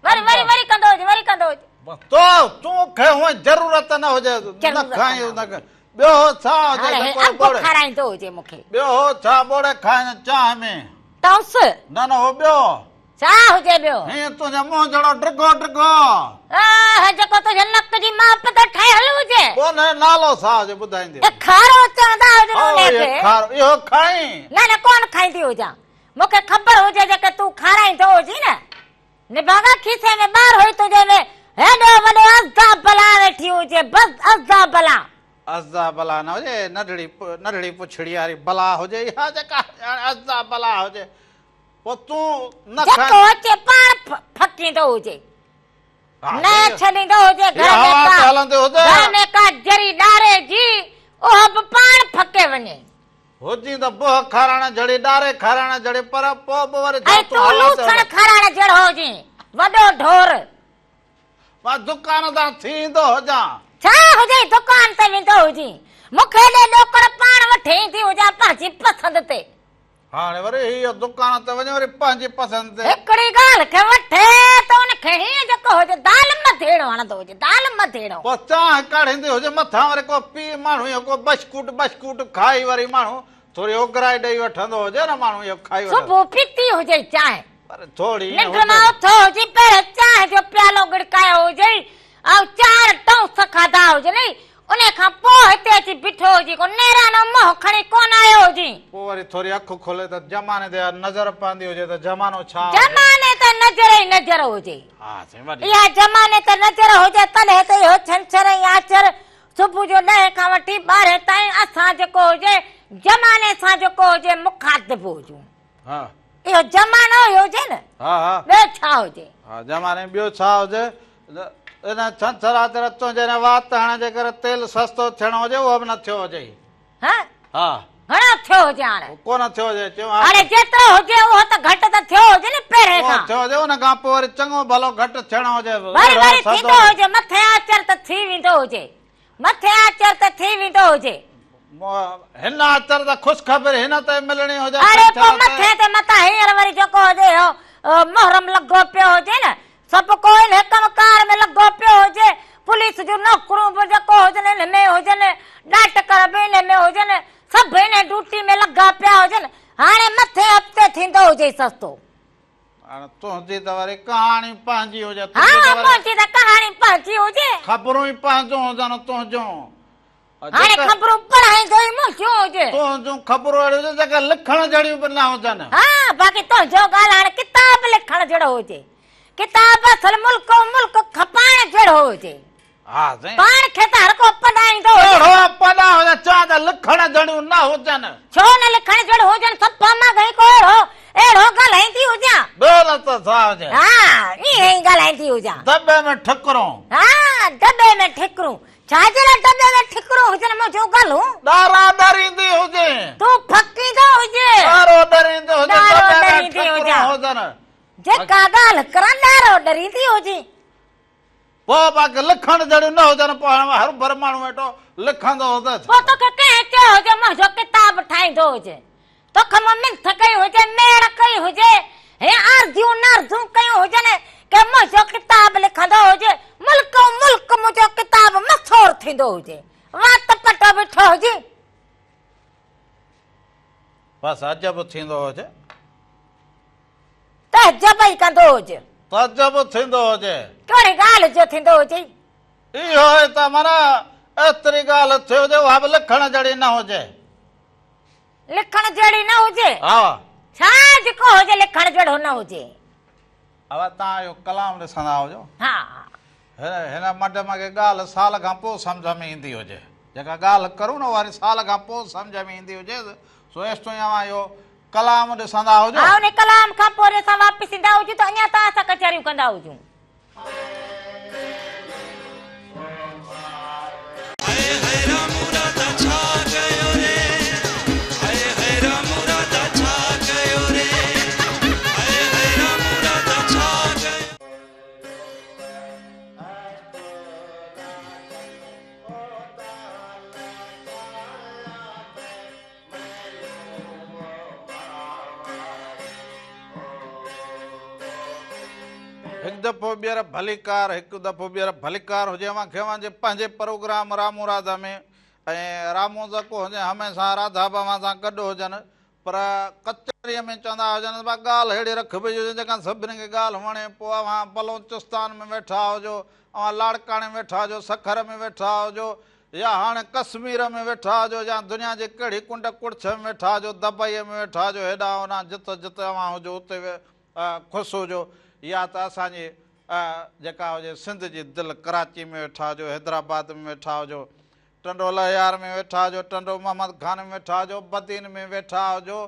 وري وري وري ڪندو هجي وري ڪندو هجي. بس تو تون کي هونئن ضرورت نه هجي نه کائين نه ٻيو هو ڇا هجي هاڻي هي انب کارائيندو هجي مون کي. ٻيو هو ڇا ٻوڙي کائين چانهه ۾. تونس. نه نه هو ٻيو. ڇا هجي ٻيو. هيئن تنهنجي منهن جهڙو ڊگهو ڊگهو. آه جيڪو تنهنجي نڪ جي ماپ تي ٺهيل هجي. پوء ان جو نالو ڇا هجي ٻڌائيندي. اي کارو چوندا هجن ان کي. کارو اهو کائين. نه نه ڪونه کائيندي هجان. مون کي خبر هجي جيڪي تون کارائيندو هجين نه. نڀاڳا کيسي ۾ ٻار هئي تنهنجي ۾ هيڏو وڏو ازدا بلا ويٺي هجي بس ازدا بلا. ازدا بلا نه هجي ننڍڙي ننڍڙي پڇڙي واري بلا هجي اها جيڪا ازدا بلا هجي پوء تون نه کائين. جيڪو اچي پاڻ ڦڪيندو هجي. نه ڇڏيندو هجي گهر ۾ ڪا گهر ۾ ڪا ذري ڏاري جي اهو به پاڻ ڦڪي وڃي. هجين ته بهه کارائڻ جھڙي، ڏاري کارائڻ جھڙي، پر پوء به وري ۽ ڇا تون لوسڻ کارائڻ جهڙو هجين، وڏو ڍور. مان دڪان تان ٿي ايندو هجان. ڇا هجئي دڪان تي ويندو هجين. مون کي ڏي ڏوڪڙ پاڻ وٺي ايندي هجان پنهنجي پسند تي. هاڻي وري هيء دڪان تي وڃي وري پنهنجي پسند تي. هڪڙي ڳالهه کي وٺي ته ان کي هيئن جيڪو هجي دال مڌيڙو هڻندو هجي، دال مڌيڙو. پوء چانهه ڪاڙهيندي هجي، مٿان وري ڪو پي ماڻهو اهو ڪو بشڪوٽ بشڪوٽ کائي وري ماڻهو ٿوري اوگرائي ڏئي وٺندو هجي نه ماڻهو اهو کائي وٺندو. صبح پيتي هجي چانهه. پر ٿوري ننڊ مان اٿو هجي پهرين چانهه جو پيالو ڳڙڪايو هجئي ۽ چار ٽونس کاڌا هجنئي انهي کان پوء هتي اچي بيٺو هجين ڪو نيرانو منهن کڻي ڪونه آيو هجين. پوء وري ٿوري اک کولي ته زماني تي نظر پوندي هجي ته زمانو ڇا هجي. زماني تي نظر ئي نظر هجي. ها سائين وڏي. اها زماني تي نظر هجي تڏهن ته اهو ڇنڇر ۽ آچر صبح جو ڏهين کان وٺي ٻارهين تائين اسان جيڪو هجي زماني سان جيڪو هجي مخاطب هجون. ها. اهو زمانو ئي هجي نه. ها ها. ٻيو ڇا هجي. ها زماني ۾ ٻيو ڇا هجي. ان ڇنڇر آچر تنهنجي ان وات هڻڻ جي ڪري تيل سستو ٿيڻو هجي اهو به نه ٿيو هجي. ها. ها. گهڻو ٿيو هجي هاڻي. ڪونه ٿيو هجي چيو ها. هاڻي جيترو هجي اهو ته گهٽ ته ٿيو هجي نه پهرين کان. اهو ٿيو هجي ان کان پوء وري چڱو ڀلو گهٽ ٿيڻو هجي. وري وري ٿيندو هجي مٿي آچر ته ٿي ويندو هجي. مٿي آچر ته ٿي ويندو هجي. هن آچر ته خوشخبري هن تي ملڻي هجي. اڙي پوء مٿي تي متان هينئر وري جيڪو هجي اهو محرم لڳو پيو هجي نه. سڀ ڪو انهي ڪم ڪار ۾ لڳو پيو هجي. پوليس جون نوڪريون به جيڪو هجن انهي ۾ هجن. ڊاڪٽر به انهي ۾ هجن. سڀ انهي ڊيوٽي ۾ لڳا پيا هجن. هاڻي مٿي هفتي ٿيندو هجي سستو. هاڻي تنهنجي ته وري ڪهاڻي پنهنجي هجي. ها منهنجي ته ڪهاڻي پنهنجي هجي. خبرون ئي پنهنجون هجن تنهنجون. هاڻي خبرون پڙهائيندو ئي منهنجون هجي. تنهنجون خبرون اهڙيون هجن جيڪي لکڻ جهڙيون به نه هجن. ها باقي تنهنجو ڳالهائڻ ڪتاب لکڻ جهڙو هجي. ڪتاب اصل ملڪ ملڪ کپائڻ جهڙو هجي. ها سائين. پاڻ کي ته هر ڪو پڏائيندو هجي. اهڙو پڏا هجن چوان ته لکڻ جهڙيون نه هجن. ڇو نه لکڻ جهڙيون هجن صفا مان گهڻي ڪو اهڙو اهڙو ڳالهائيندي هجان. ٻيو نه ته ڇا هجي. ها ائين ئي ڳالهائيندي هجان. دٻي ۾ ٺڪرون. ها دٻي ۾ ٺڪرون. ڇا جي لاء دٻي ۾ ٺڪرون هجن منهنجون ڳالهون. ڏارا ڏريندي هجين. تون ڦڪيندو هجين. ڏارو ڏريندي هجين دٻي ۾ ٺڪرون هجن. جيڪا ڳالهه ڪران ڏارو ڏريندي هجين. پوء باقي لکڻ جهڙيون نه هجن پوء هاڻي هرڀر ماڻهو ويٺو لکندو هوندس. پوء توکي ڪنهن چيو هجي منهنجو ڪتاب ٺاهيندو هجي. توکان مون منٿ ڪئي هجي، ميڙ ڪئي هجي، هي آرزيون نارزون ڪيون هجن، ڪي منهنجو ڪتاب لکندو هجي، ملڪئون ملڪ منهنجو ڪتاب مشهور ٿيندو هجي. وات پٽو بيٺو هجي. بس عجب ٿيندو هجي. تعجب ئي ڪندو هجي. تعجب ٿيندو هجي. ڪهڙي ڳالهه جو ٿيندو هجي؟ اهو ئي ته معنيٰ ايتري ڳالهه ٿي هجي اها به لکڻ جهڙي نه هجي. لکڻ جهڙي نه هجي؟ ها. ڇا جيڪو هجي لکڻ جهڙو نه هجي؟ اها توهان اهو ڪلام ڏسندا هجو. ها. هن مڊ مان ڪي ڳالهه سال کان پوء سمجهه ۾ ايندي هجي. جيڪا ڳالهه ڪرون نه اها وري سال کان پوء سمجهه ۾ ايندي هجي. سو ايستائين اوهان اهو ڪلام ڏسندا هجو. ها ان ڪلام کان پوء وري اسان واپس ايندا هجون ته اڃا توهان سان ڪچهريون ڪندا هجون. هاء هاء رامو راڌا ڇا ڪيو ري هاء هاء رامو راڌا ڇا ڪيو ري هاء هاء رامو راڌا ڇا ڪيو. هڪ دفعو ٻيهر ڀليڪار هڪ دفعو ٻيهر ڀليڪار هجي اوهان کي اوهان جي پنهنجي پروگرام رامو راڌا ۾ ۽ رامو جيڪو هجي هميشه راڌا به اوهان سان گڏ هجن پر ڪچهريء ۾ چوندا هجن ته ڳالهه اهڙي رکبي جو جيڪا سڀني کي ڳالهه وڻي پوء اوهان بلوچستان ۾ ويٺا هجو اوهان لاڙڪاڻي ۾ ويٺا هجو سکر ۾ ويٺا هجو يا هاڻي ڪسمير ۾ ويٺا هجو يا دنيا جي ڪهڙي ڪنڊ ڪڙڇ ۾ ويٺا هجو، دبئيء ۾ ويٺا هجو، هيڏانهن هوڏانهن جت جت اوهان هجو اتي خوش هجو يا ته اسان جي جيڪا هجي سنڌ جي دل ڪراچي ۾ ويٺا هجو، حيدرآباد ۾ ويٺا هجو، ٽنڊو الهيار ۾ ويٺا هجو، ٽنڊو محمد خان ۾ ويٺا هجو، بدين ۾ ويٺا هجو،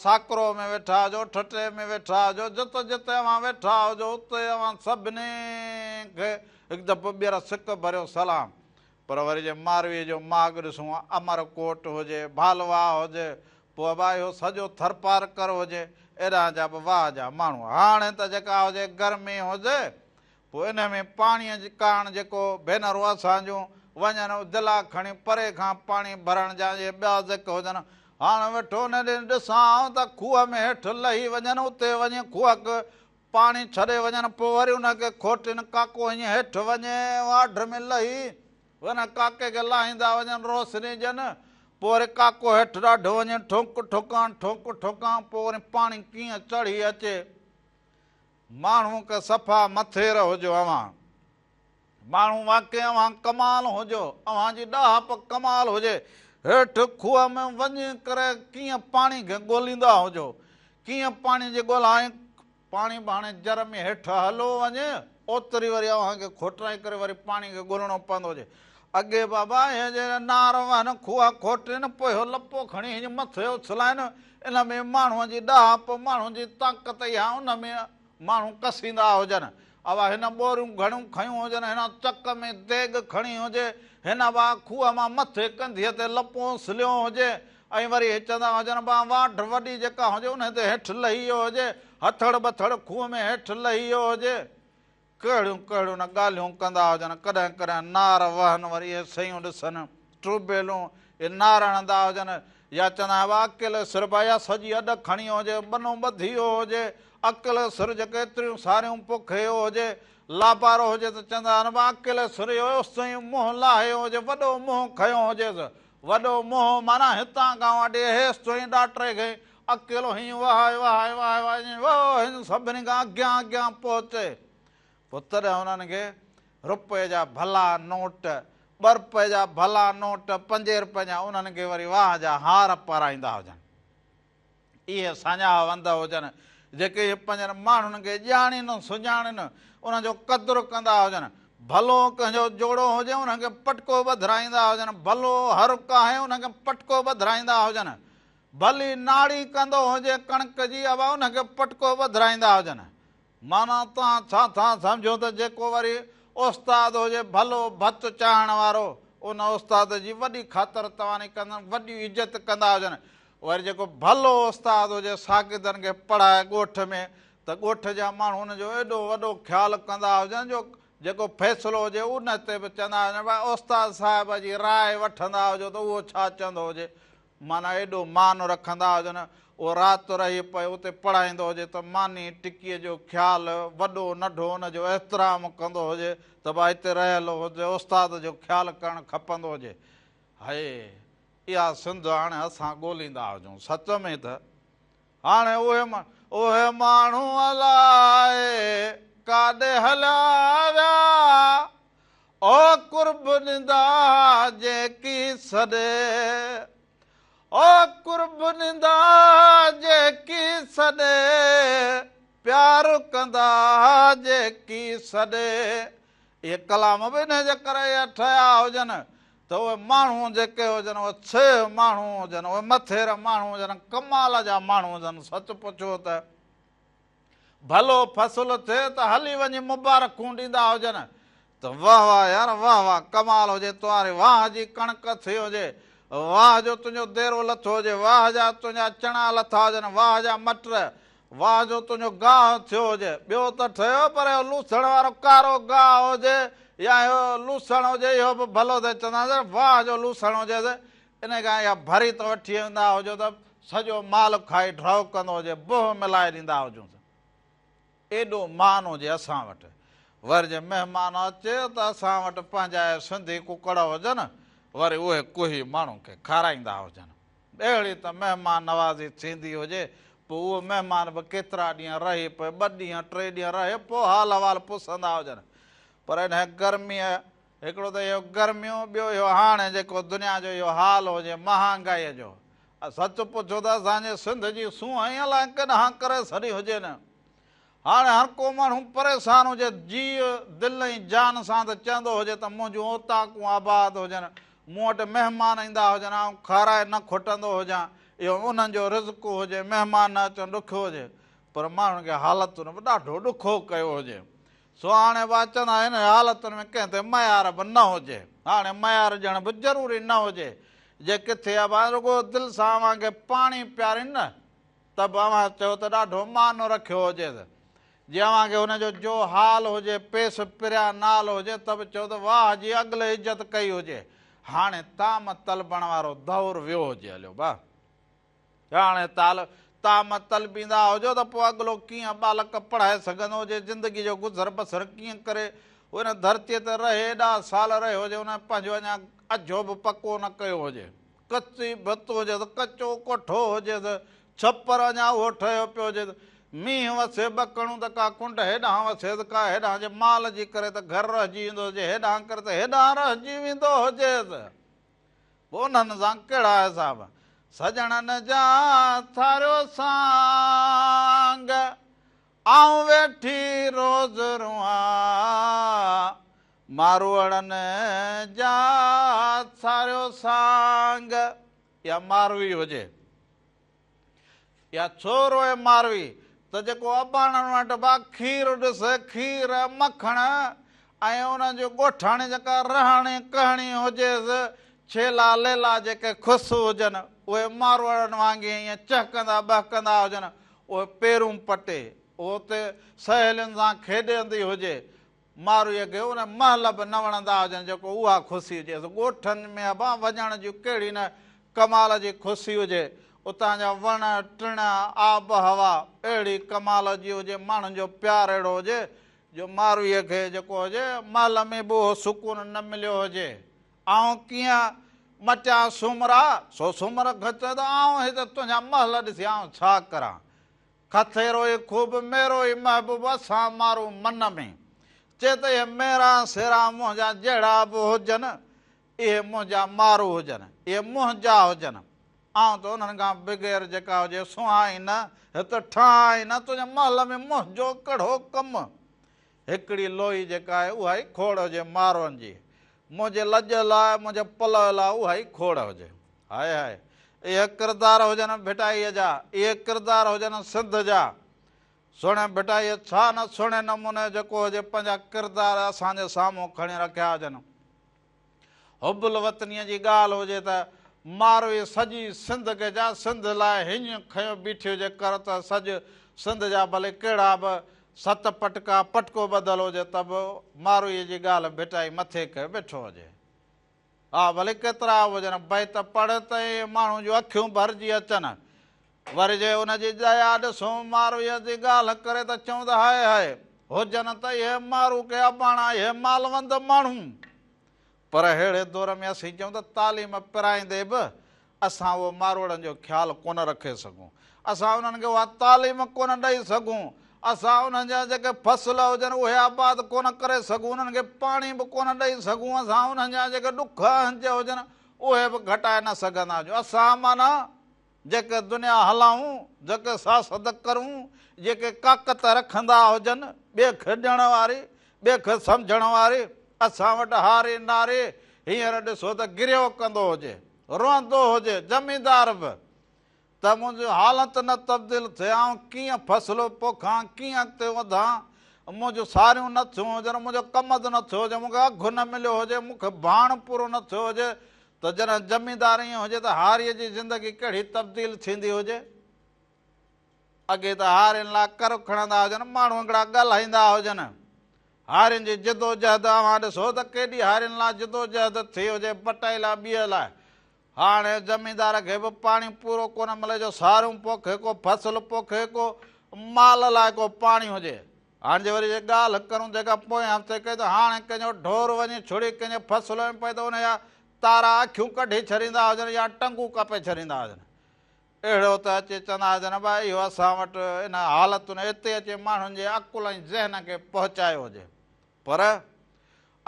ساڪرو ۾ ويٺا هجو، ٺٽي ۾ ويٺا هجو، جت جت اوهان ويٺا هجو اتي اوهان سڀني کي هڪ دفعو ٻيهر سڪ ڀريو سلام. پر وري جي مارويء جو ماڳ ڏسون، امر ڪوٽ هجي، ڀالوا هجي، پوء به اهو سڄو ٿرپارڪر هجي، ايڏانهن جا به واهه جا ماڻهو. هاڻي ته جيڪا هجي گرمي هجي، پوء انهي ۾ پاڻيء ڪاڻ جيڪو ڀينرون اسان جون وڃن دلا کڻي پري کان پاڻي ڀرڻ جا اهي ٻيا ذڪ هجن. هاڻ ويٺو انهي ڏينهن ڏسان ته کوهه ۾ هيٺ لهي وڃن، اتي وڃي کوهه پاڻي ڇڏي وڃن پوء وري ان کي کوٽين ڪاڪو ائين هيٺ وڃي واڍ ۾ لهي ان ڪاڪي کي لاهيندا وڃن روشني ڏين پوء وري ڪاڪو هيٺ ڏاڍو وڃي ٺونڪ ٺوڪان ٺونڪ ٺوڪان پوء وري پاڻي ڪيئن چڙهي اچي ماڻهو ڪه صفا مٿير هجو اوهان ماڻهو واقعي اوهان ڪمال هجو، اوهان جي ڏاهپ ڪمال هجي، هيٺ کوهه ۾ وڃي ڪري ڪيئن پاڻي کي ڳوليندا هجو، ڪيئن پاڻي جي ڳولا ۽ پاڻي به هاڻي جر ۾ هيٺ هلو وڃي، اوتري وري اوهان کي کوٽرائي ڪري وري پاڻي کي ڳولڻو پوندو هجي. اڳي بابا اهي جي نار وهن، کوهه کوٽين، پوء اهو لپو کڻي هيئن مٿي اڇلائين، ان ۾ ماڻهوء جي ڏاهپ، ماڻهوء جي طاقت اها ان ۾ ماڻهو ڪسيندا هجن. اوا هن ٻوريون گهڻيون کنيون هجن، هن چڪ ۾ ديڳ کڻي هجي، هن وا کوهه مان مٿي ڪنڌيء تي لپو سليو هجي ۽ وري هي چوندا هجن وا واڍ وڏي جيڪا هجي انهي تي هيٺ لهي ويو هجي، هٿڙ ٻٿڙ کوهه ۾ هيٺ لهي ويو هجي. ڪهڙيون ڪهڙيون نه ڳالهيون ڪندا هجن، ڪڏهن ڪڏهن نار وهن وري اهي سيون ڏسن، ٽيوبيلون، اهي نار هڻندا هجن يا چوندا آهن اڪيلي سر به يا سڄي اڏ کڻي هجي، ٻنو ٻڌي ويو هجي، اڪيلي سر جيڪي ايتريون ساريون پوکي ويو هجي، لابارو هجي ته چوندا آهن اڪيلي سر اهو اوستائين منهن لاهيو هجي، وڏو منهن کنيو هجيس، وڏو منهن معنيٰ هتان کان وٺي هيستائين ڏاٽري کي اڪيلو هيئن وهائي وهائي وهائي وهائي ائين وهه هن سڀني کان اڳيان اڳيان پهچي. پوء تڏهن انهن کي رپئي جا ڀلا نوٽ، ٻه رپئي جا ڀلا نوٽ، پنجين رپئي جا انهن کي وري واهه جا هار پارائيندا هجن. اهي ساڃاهه وند هجن، جيڪي اهي پنهنجن ماڻهن کي ڄاڻين سڃاڻين، انهن جو قدر ڪندا هجن. ڀلو ڪنهن جو جوڙو هجي، انهن کي پٽڪو ٻڌرائيندا هجن. ڀلو هر ڪاهي، انهن کي پٽڪو ٻڌرائيندا هجن. ڀلي ناڙي ڪندو هجي ڪڻڪ جي، ابا ان کي پٽڪو ٻڌرائيندا هجن. معنيٰ توهان ڇا ٿا سمجهو ته جيڪو وري استاد هجي ڀلو ڀت چاهڻ وارو، ان استاد جي وڏي خاطر تواني ڪندن، وڏي عزت ڪندا هجن. وري جيڪو ڀلو استاد هجي شاگردن کي پڙهائي ڳوٺ ۾ ته ڳوٺ جا ماڻهو ان جو ايڏو وڏو خيال ڪندا هجن جو جيڪو فيصلو هجي ان تي به چوندا هجن ڀائي استاد صاحب جي راء وٺندا هجو ته اهو ڇا چوندو هجي. معنيٰ ايڏو مان رکندا هجن. اهو رات رهي پئي اتي پڙهائيندو هجي ته ماني ٽڪيء جو خيال وڏو ننڍو ان جو احترام ڪندو هجي ته ڀا هتي رهيل هجي استاد جو خيال ڪرڻ کپندو هجي. هي اها سنڌ هاڻي اسان ڳوليندا هجون سچ ۾ ته هاڻي اهي اهي ماڻهو الائي ڪاڏي هليا ويا او قرب ڏيندا جيڪي سڏي او قرب ڏيندا جيڪي سڏي پيار ڪندا جيڪي سڏي. اهي ڪلام به انهي جي ڪري اهي ٺهيا هجن ته اهي ماڻهو جيڪي هجن اهي ڇهه ماڻهو هجن اهي مٿير ماڻهو هجن ڪمال جا ماڻهو هجن سچ پڇو ته ڀلو فصل ٿئي ته هلي وڃي مبارڪون ڏيندا هجن ته واه واه يار واه واه ڪمال هجي توهاري واه جي ڪڻڪ ٿي هجي واه جو تنهنجو ديرو لٿو هجي واه جا تنهنجا چڻا لٿا هجن واه جا مٽر واه جو تنهنجو گاهه ٿيو هجي ٻيو ته ٺهيو پر اهو لوسڻ وارو ڪارو گاهه هجي يا اهو لوسڻ هجي اهو به ڀلو ٿئي چوندا آهن واه جو لوسڻ هجي ان کان اها ڀري ته وٺي ايندا هجو ته سڄو مال کائي ڍؤ ڪندو هجي، بهه ملائي ڏيندا هجونس. ايڏو مان هجي اسان وٽ. وري جي مهمان اچي ته اسان وٽ پنهنجا اهي سنڌي ڪڪڙ هجن، وري اهي ڪوهي ماڻهن کي کارائيندا هجن. اهڙي ته مهمان نوازي ٿيندي هجي، پوء اهو مهمان به ڪيترا ڏينهن رهي، پوء ٻه ڏينهن ٽي ڏينهن رهي، پوء حال احوال پسندا هجن. پر انهيء گرميء هڪڙو ته اهو گرميون، ٻيو اهو هاڻي جيڪو دنيا جو اهو حال هجي مهانگائيء جو. سچ پڇو ته اسان جي سنڌ جي سونهن ئي الائي ڪڏهن ڪري ڇڏي هجي نه. هاڻي هر ڪو ماڻهو پريشان هجي، جيء، دل ۽ جان سان ته چوندو هجي ته منهنجون اوطاقون آباد هجن، مون وٽ مهمان ايندا هجن، آئون کارائي نه کٽندو هجان، اهو انهن جو رزق هجي، مهمان نه اچڻ ڏکيو هجي، پر ماڻهن کي حالتن به ڏاڍو ڏکو ڪيو هجي. سو هاڻي به چوندا آهن حالتن ۾ ڪنهن تي ميار به نه هجي. هاڻي ميار ڏيڻ به ضروري نه هجي. جي ڪٿي اوهان رڳو دل سان اوهان کي پاڻي پيارين نه ته به اوهان چئو ته ڏاڍو مان رکيو هجيس. جي اوهان کي هن جو جو حال هجي پيس پريان نال هجي ته به چئو ته واهه جي اڳلي عزت ڪئي هجي. هاڻي طعام طلبڻ وارو دور ويو هجي هليو با. هاڻي تال طعام طلبيندا هجو ته پوء اڳلو ڪيئن ٻالڪ پڙهائي سگهندو هجي، زندگي جو گذر بسر ڪيئن ڪري، هو هن ڌرتيء تي رهي ايڏا سال رهيو هجي، هن پنهنجو اڃا اجهو به پڪو نه ڪيو هجي، ڪچي ڀت هجيس، ڪچو ڪوٺو هجيس، ڇپر اڃا اهو ٺهيو پيو هجيس، مينهن وسي ٻڪڻون ته ڪا ڪنڊ هيڏانهن وسيس، ڪا هيڏانهن، جي مال جي ڪري ته گهر رهجي ويندو هجي، هيڏانهن ڪري ته هيڏانهن رهجي ويندو هجيس. پوء انهن سان ڪهڙا حساب؟ سڄڻن جا ٿاريو سانگ، آئون ويٺي روز روئان. ماروئڙن جا ٿاريو سانگ، اها ماروي هجي. يا ڇو روئي ماروي ته جيڪو اباڻن وٽ با کير ڏس، کير، مکڻ ۽ انهن جي ڳوٺاڻي جيڪا رهڻي ڪهڻي هجيس، ڇيلا ليلا جيڪي خوس هجن، اهي ماروئڙن وانگي ائين چهڪندا ٻهڪندا هجن، اهي پيرون پٽي، اهو اتي سهيلين سان کيڏندي هجي، مارويء کي ان مهل به نه وڻندا هجن جيڪو اها خوشي هجيس. ڳوٺن ۾ ابا وڃڻ جي ڪهڙي نه ڪمال جي خوشي هجي. اتان جا وڻ ٽڻ، آب هوا اهڙي ڪمال جي هجي، ماڻهن جو پيار اهڙو هجي جو مارويء کي جيڪو هجي مهل ۾ به اهو سڪون نه مليو هجي. آئون ڪيئن مٽيان سومرا؟ سو سومر کي چيو ته آئون هت تنهنجا مهل ڏسي آئون ڇا ڪران؟ کٿيرو ئي خوب ميرو ئي محبوب اسان مارون من ۾. چي ته اهي ميرا سيرا منهنجا جهڙا به هجن، اهي منهنجا مارو هجن، اهي منهنجا هجن. آئون ته انهن کان بغير جيڪا هجي سونهان ئي نه، هت ٺهان ئي نه، تنهنجي محل ۾ منهنجو ڪهڙو ڪم؟ هڪڙي لوئي جيڪا آهي اها ئي کوڙ هجي مارون جي. منهنجي لڄ لاء، منهنجي پلئه لاء اها ئي کوڙ هجي. هاء هاء اهي ڪردار هجن ڀٽائيء جا، اهي ڪردار هجن سنڌ جا. سهڻي ڀٽائيء ڇا نه سهڻي نموني جيڪو هجي پنهنجا ڪردار اسان جي سامهون کڻي رکيا هجن. حب الوطنيء جي ڳالهه هجي ته ماروي سڄي سنڌ کي جا سنڌ لاء هڃ کنيو بيٺي هجي ڪر ته سڄ سنڌ جا ڀلي ڪهڙا به ست پٽڪا پٽڪو ٻڌل هجي ته به مارويء جي ڳالهه ڀٽائي مٿي ڪيو بيٺو هجي. ها ڀلي ڪيترا به هجن، بيت پڙهه ته اهي ماڻهو جون اکيون ڀرجي اچن. وري جي ان جي ڄايا ڏسون، مارويء جي ڳالهه ڪري ته چئون ته هاء هاء، هجن ته اهي مارو ڪي اباڻا، اهي مالوند ماڻهو. پر ههڙي دور ۾ اسين چئون ته تعليم پرائيندي به اسان اهو ماروئڙن جو خيال ڪونه رکي سگهون. اسان انهن کي اها تعليم ڪونه ڏئي سگهون. اسان انهن جا جيڪي فصل هجن اهي آباد ڪونه ڪري سگهون. انهن کي پاڻي به ڪونه ڏئي سگهون. اسان انهن جا جيڪي ڏک اهنج هجن اهي به گهٽائي نه سگهندا هجون. اسان معنيٰ جيڪي دنيا هلائون، جيڪي سياست ڪرون، جيڪي ڪاڪت رکندا هجن، ٻئي کي ڏيڻ واري، ٻئي کي سمجهڻ واري، اسان وٽ هاري ناري هينئر ڏسو ته گريو ڪندو هجي، روئندو هجي، زميندار به ته منهنجي حالت نه تبديل ٿئي، آئون ڪيئن فصل پوکان، ڪيئن اڳتي وڌان، منهنجون ساريون نه ٿيون هجن، منهنجو ڪمند نه ٿيو هجي، مون کي اگهه نه مليو هجي، مون کي ڀاڻ پورو نه ٿيو هجي، ته جڏهن زميندار ائين هجي ته هاريء جي زندگي ڪهڙي تبديل ٿيندي هجي؟ اڳي ته هارين لاء ڪر کڻندا هجن، ماڻهو هڪڙا ڳالهائيندا هجن. هارين جي جدوجهد اوهان ڏسو ته ڪيڏي هارين لاء جدوجهد ٿي هجي، بٽئي لاء ٻئي لاء. هاڻي زميندار کي به پاڻي پورو ڪونه ملي جو ساريون پوکي، ڪو فصل پوکي، ڪو مال لاء ڪو پاڻي هجي. هاڻ جي وري جي ڳالهه ڪرون جيڪا پوئين هفتي ڪئي ته هاڻي ڪنهن جو ڍور وڃي ڇڙي ڪنهن جي فصل ۾ پئي ته ان جا تارا اکيون ڪڍي ڇڏيندا هجن يا ٽنگون ڪپي ڇڏيندا هجن. اهڙو ته اچي چوندا هجن ڀائي اهو اسان وٽ ان حالتن اتي اچي ماڻهن جي عقل ۽ ذهن کي پهچايو هجي. پر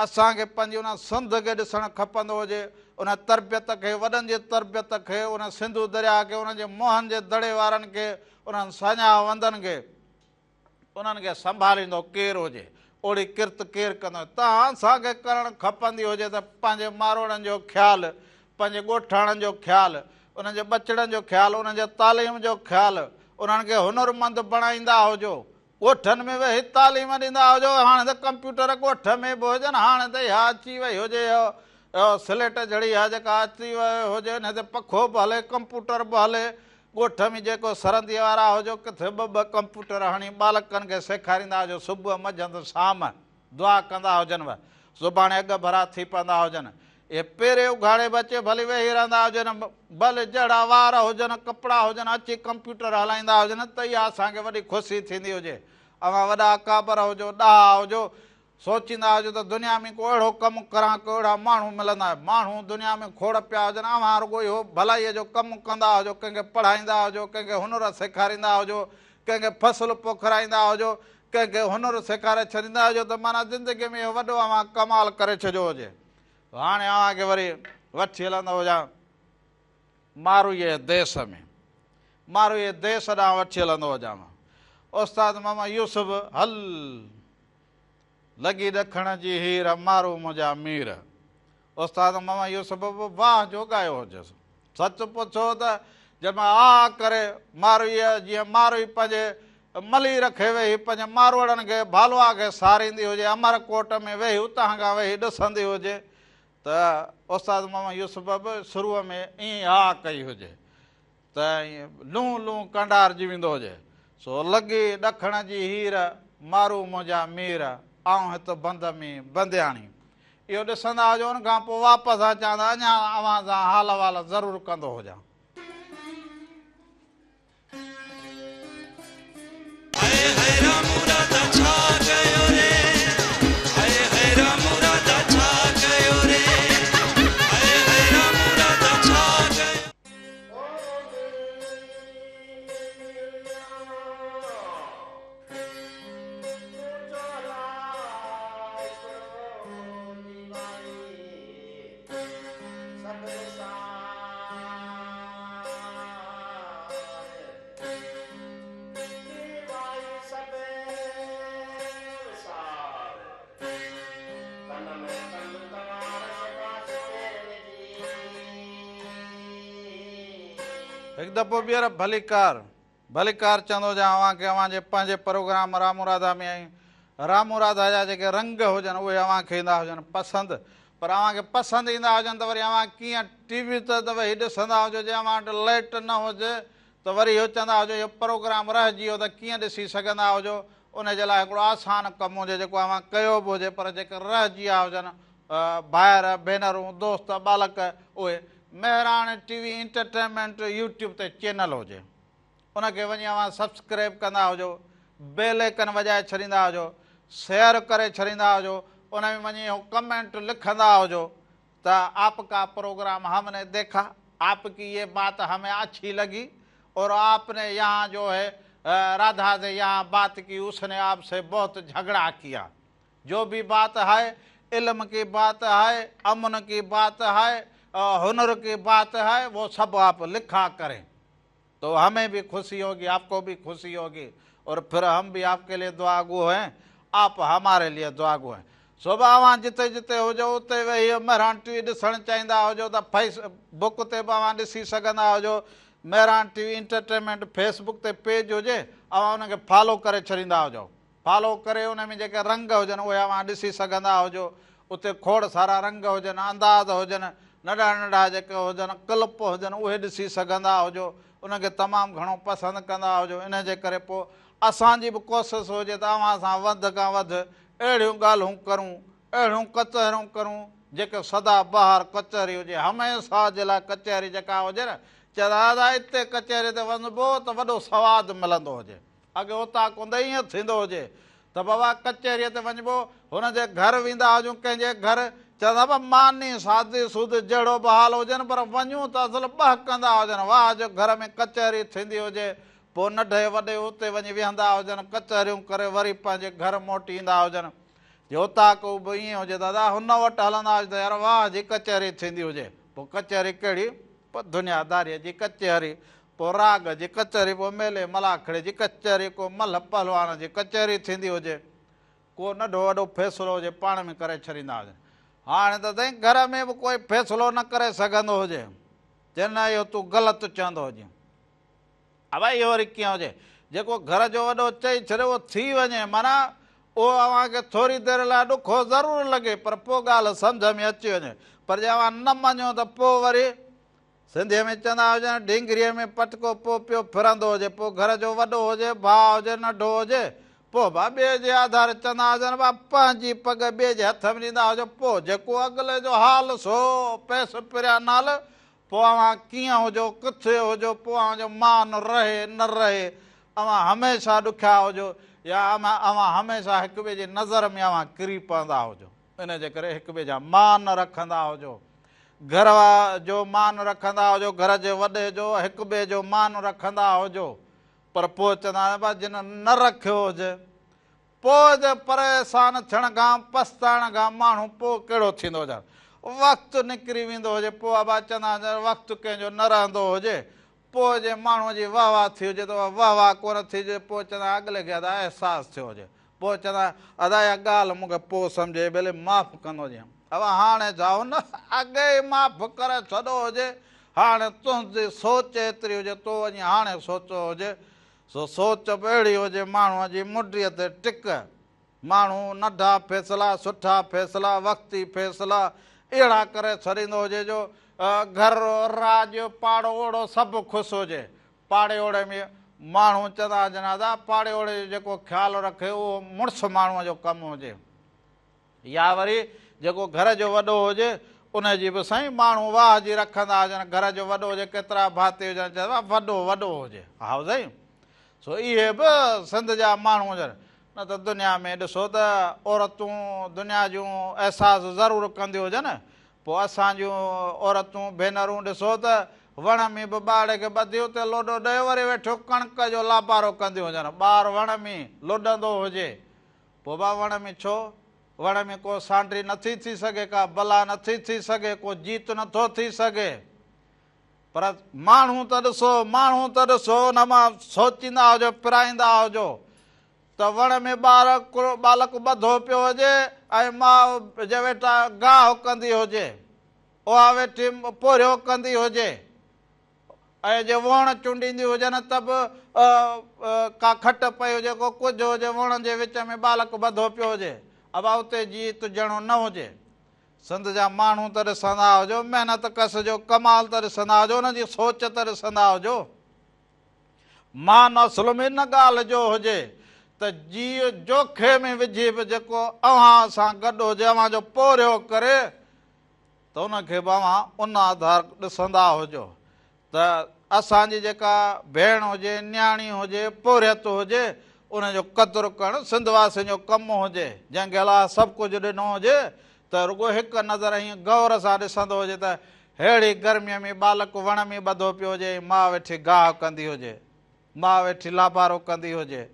اسان کي پنهنجي ان سنڌ کي ڏسڻ کپندو هجي، ان تربيت کي، وڏن جي تربيت کي، ان سنڌو درياهه کي، ان جي موهن جي دڙي وارن کي، انهن ساڃاهه وندن کي. انهن کي سنڀاليندو ڪير هجي، اوڙي ڪرت ڪير ڪندو. تنهن اسان کي ڪرڻ کپندي هجي ته پنهنجي ماروئڙن جو خيال، پنهنجي ڳوٺاڻن جو خيال، انهن جي ٻچڙن جو خيال، انهن جي تعليم جو خيال، انهن کي هنرمند بڻائيندا هجو، ڳوٺن ۾ ويهي تعليم ڏيندا هجو. هاڻي ته ڪمپيوٽر ڳوٺ ۾ به هجن، هاڻي ته اها اچي وئي هجي، اهو سليٽ جھڙي اها جيڪا اچي وئي هجي، ان تي پکو به هلي، ڪمپيوٽر به هلي. ڳوٺ ۾ جيڪو سرنديء وارا هجو، ڪٿي ٻه ٻه ڪمپيوٽر هڻي ٻالڪن کي سيکاريندا هجو، صبح، منجهند، شام دعا ڪندا هجنو، سڀاڻي اڳ ڀرا ٿي پوندا هجن. اهي پيري اگهاڙي به اچي ڀلي ويهي رهندا هجن، ڀلي جهڙا وار هجن، ڪپڙا هجن، اچي ڪمپيوٽر هلائيندا هجن ته اها اسان کي وڏي خوشي ٿيندي هجي. اوهان وڏا اڪابر هجو، ڏاها هجو، سوچيندا هجو ته دنيا ۾ ڪو اهڙو ڪم ڪران ڪو اهڙا ماڻهو ملندا. ماڻهو دنيا ۾ کوڙ پيا هجن، اوهان رڳو اهو ڀلائيء جو ڪم ڪندا هجو، ڪنهن کي پڙهائيندا هجو، ڪنهن کي هنر سيکاريندا هجو، ڪنهن کي فصل پوکرائيندا هجو، ڪنهن کي هنر سيکاري ڇڏيندا هجو ته معنيٰ زندگيء ۾ اهو وڏو اوهان ڪمال ڪري ڇڏيو هجي. هاڻي اوهان کي وري وٺي هلندو هجان ماروئي ديس ۾. ماروئي ديس ڏانهن وٺي هلندو هجان. استاد محمد يوسف هل. لڳي ڏکڻ جي هير، مارو منهنجا مير. استاد محمد يوسف به واهه جو ڳايو هجيس. سچ پڇو ته جنهن مهل آء ڪري ماروئيء جيئن ماروئي پنهنجي ملير کي ويهي پنهنجي ماروئڙن کي ڀالوا کي ساريندي هجي، امر ڪوٽ ۾ ويهي اتان کان ويهي ڏسندي هجي ته استاد محمد يوسف به شروع ۾ ائين ئي آء ڪئي هجي. ته ائين لون لون ڪنڊارجي ويندو هجي. سو لڳي ڏکڻ جي هير، مارو منهنجا مير، آئون هت بند ۾ بندياڻي. اهو ڏسندا هجو، ان کان پوء واپس اچان ته اڃا اوهان سان حال احوال ضرور ڪندو هجان. هاء هاء رامو راڌا ڇا ڪيو ري هاء هاء رامو راڌا ڇا ڪيو ري هاء هاء رامو راڌا ڇا ڪيو. هڪ دفعو ٻيهر ڀليڪار ڀليڪار چوندو هجان اوهان کي اوهان جي پنهنجي پروگرام رامو راڌا ۾ ۽ رامو راڌا جا جيڪي رنگ هجن اهي اوهان کي ايندا هجن پسند پر اوهان کي پسند ايندا هجن ته وري اوهان ڪيئن ٽي وي تي ته ويهي ڏسندا هجو جي اوهان وٽ لائٽ نه هجي ته وري اهو چوندا هجو اهو پروگرام رهجي ويو ته ڪيئن ڏسي سگهندا هجو ان جي لاء هڪڙو آسان ڪم هجي جيڪو اوهان ڪيو به هجي پر جيڪي رهجي ويا هجن ڀائر ڀينرون دوست ٻالڪ اهي Mehran T V entertainment YouTube تي چينل هجي. ان کي وڃي اوهان سبسڪرائب ڪندا هجو، بيل آئيڪن وڄائي ڇڏيندا هجو، شيئر ڪري ڇڏيندا هجو، ان ۾ وڃي اهو ڪمينٽ لکندا هجو ته آپ ڪا پروگرام هم ني ديکا، آپ ڪي يي بات همين اڇي لگي اور آپ ني يهان جو هي راڌا سي يهان بات ڪي اس ني آپ سي بهت جهگڙا ڪيا. جو ڀي بات هي علم ڪي بات هي امن ڪي بات هي هنر ڪي بات هي وو سب آپ لکا ڪرين. تو همين ڀي خوشي هوگي آپ ڪو ڀي خوشي هوگي اور ڦر هم ڀي آپ ڪي ليي دعا گو هين آپ هماري ليي دعا گو هين. سو به اوهان جتي جتي هجو اتي ويهي مهراڻ ٽي وي ڏسڻ چاهيندا هجو ته فيس بڪ تي به اوهان ڏسي سگهندا هجو Mehran T V entertainment Facebook تي پيج هجي اوهان ان کي فالو ڪري ڇڏيندا هجو فالو ڪري ان ۾ جيڪي رنگ هجن اهي اوهان ڏسي سگهندا هجو. اتي کوڙ سارا رنگ هجن، انداز هجن، ننڍا ننڍا جيڪي هجن، ڪلپ هجن اهي ڏسي سگهندا هجو. ان کي تمام گهڻو پسند ڪندا هجو. ان جي ڪري پوء اسان جي به ڪوشش هجي ته اوهان سان وڌ کان وڌ اهڙيون ڳالهون ڪرون، اهڙيون ڪچهريون ڪرون جيڪي سدا بهار ڪچهري هجي. هميشه جي لاء ڪچهري جيڪا هجي نه، چوندا ادا اتي ڪچهري تي وڃبو ته وڏو سواد ملندو هجي. اڳي اوطاق هوندي ائين ٿيندو هجي ته بابا ڪچهريء تي وڃبو، هن جي گهر ويندا هجون ڪنهن جي گهر، چوندا بابا ماني سادي سودي جهڙو به حال هجن پر وڃون ته اصل ٻهڪندا هجن، واهه جو گهر ۾ ڪچهري ٿيندي هجي، پوء ننڍي وڏي اتي وڃي ويهندا هجن، ڪچهريون ڪري وري پنهنجي گهر موٽي ايندا هجن. جي اوطاق به ائين هجي ته ادا هن وٽ هلندا هجون ته يار واهه جي ڪچهري ٿيندي هجي، پوء ڪچهري ڪهڙي؟ پوء دنياداريء جي ڪچهري، پوء راڳ جي ڪچهري، پوء ميلي ملاکڙي جي ڪچهري، ڪو ملهه پهلوان جي ڪچهري ٿيندي هجي، ڪو ننڍو وڏو فيصلو هجي پاڻ ۾ ڪري ڇڏيندا هجن. هاڻي ته سائين گهر ۾ به ڪوئي فيصلو نه ڪري سگهندو هجي، چئي نه اهو تون غلط چوندو هجين. ابا اهو وري ڪيئن هجي، جيڪو گهر جو وڏو چئي ڇڏي اهو ٿي وڃي، معنيٰ اهو اوهان کي ٿوري دير لاء ڏکو ضرور لڳي پر پوء ڳالهه سمجهه ۾ اچي وڃي، پر جي اوهان نه مڃيو ته پوء وري سنڌيء ۾ چوندا هجن، ڍينگريء ۾ پٽڪو پوء پيو ڦرندو هجي، پوء گهر جو وڏو هجي، ڀاء هجي، ننڍو هجي، پوء به ٻئي جي آڌار چوندا هجن، ڀاء پنهنجي پڳ ٻئي جي هٿ ۾ ڏيندا هجو، پوء جيڪو اڳلي جو حال سو پيس پريان نال، پوء اوهان ڪيئن هجو، ڪٿي هجو، پوء اوهان جو مان رهي نه رهي، اوهان هميشه ڏکيا هجو يا اوهان هميشه هڪ ٻئي جي نظر ۾ اوهان ڪري پوندا هجو. ان جي ڪري هڪ ٻئي جا مان رکندا هجو. گهر جو مان رکندا هجو، گهر جي وڏي جو، هڪ ٻئي جو مان رکندا هجو. پر پوء چوندا آهن ڀا جن نه رکيو هجي، پوء جي پريشان ٿيڻ کان، پڇتائڻ کان ماڻهو پوء ڪهڙو ٿيندو هجي. وقت نڪري ويندو هجي، پوء ابا چوندا آهن وقت ڪنهن جو نه رهندو هجي، پوء جي ماڻهوء جي وهه واهه ٿي هجي ته اها وهه واهه ڪونه ٿي هجي، پوء چوندا اڳلي کي ادا احساس ٿيو هجي، پوء چوندا ادا اها ڳالهه مون کي پوء سمجهه ٻيلي معاف ڪندو هجين. ابا هاڻي ڇا هن اڳي ئي معاف ڪري ڇڏيو هجي، هاڻي تنهنجي سوچ ايتري هجي، تو وڃي هاڻي سوچيو هجي، سو سوچ به اهڙي هجي ماڻهوء جي منڊيء تي ٽڪ. ماڻهو ننڍا فيصلا، سٺا فيصلا، وقتي فيصلا اهڙا ڪري ڇڏيندو هجي جو گهر، راڄ، پاڙو اوڙو سڀ خوش هجي. پاڙي اوڙي ۾ ماڻهو چوندا هجن ادا پاڙي اوڙي جو جيڪو خيال رکي اهو مڙس ماڻهوء جو ڪم هجي. يا وري جيڪو گهر جو وڏو هجي ان جي به سائين ماڻهو واهه جي رکندا هجن، گهر جو وڏو هجي ڪيترا ڀاتي هجن چوندا وڏو وڏو هجي. هائو سائين سو اهي به سنڌ جا ماڻهو هجن. نه ته دنيا ۾ ڏسو ته عورتون دنيا جون احساس ضرور ڪنديون هجن، پوء اسان جون عورتون ڀينرون ڏسو ته وڻ ۾ به ٻارڙي کي ٻڌي اتي لوڏو ڏئي وري ويٺيون ڪڻڪ جو لابارو ڪنديون هجن، ٻار وڻ ۾ لڏندو هجي، پوء با وڻ ۾ ڇو؟ وڻ ۾ ڪو سانڊري نٿي ٿي سگهي، ڪا بلا نٿي ٿي سگهي، ڪو جيت نٿو ٿي سگهي. پر ماڻهو ته ڏسو، ماڻهو ته ڏسو، ان مان سوچيندا هجو، پرائيندا هجو ته وڻ ۾ ٻار ٻالڪ ٻڌو پيو هجي ۽ ماء جي ويٺا گاهه ڪندي هجي، اها ويٺي پورهيو ڪندي هجي ۽ جي ووڻ چونڊيندي هجن ته به ڪا کٽ پئي هجي، ڪو ڪجهه هجي، ووڻ جي وچ ۾ ٻالڪ ٻڌو پيو هجي، ابا اتي جيت جڻو نه هجي. سنڌ جا ماڻهو ته ڏسندا هجو، محنت ڪش جو ڪمال ته ڏسندا هجو، انهن جي سوچ ته ڏسندا هجو. مان اصل ۾ ان ڳالهه جو هجي ته جيء جوکي ۾ وجهي به جيڪو اوهان سان گڏ هجي، اوهان جو پورهيو ڪري ته ان کي به اوهان ان آڌار ڏسندا هجو ته اسان جي جيڪا ڀيڻ هجي، نياڻي هجي، پورهيت هجي، ان جو قدر ڪرڻ سنڌ واسين جو ڪم هجي. جنهن کي الله سڀ ڪجهه ڏنو هجي ته رڳو هڪ نظر ائين غور سان ڏسندو هجي ته ههڙي گرميء ۾ ٻالڪ وڻ ۾ ٻڌو پيو هجي ۽ ماء ويٺي گاهه ڪندي هجي، ماء ويٺي لابارو ڪندي هجي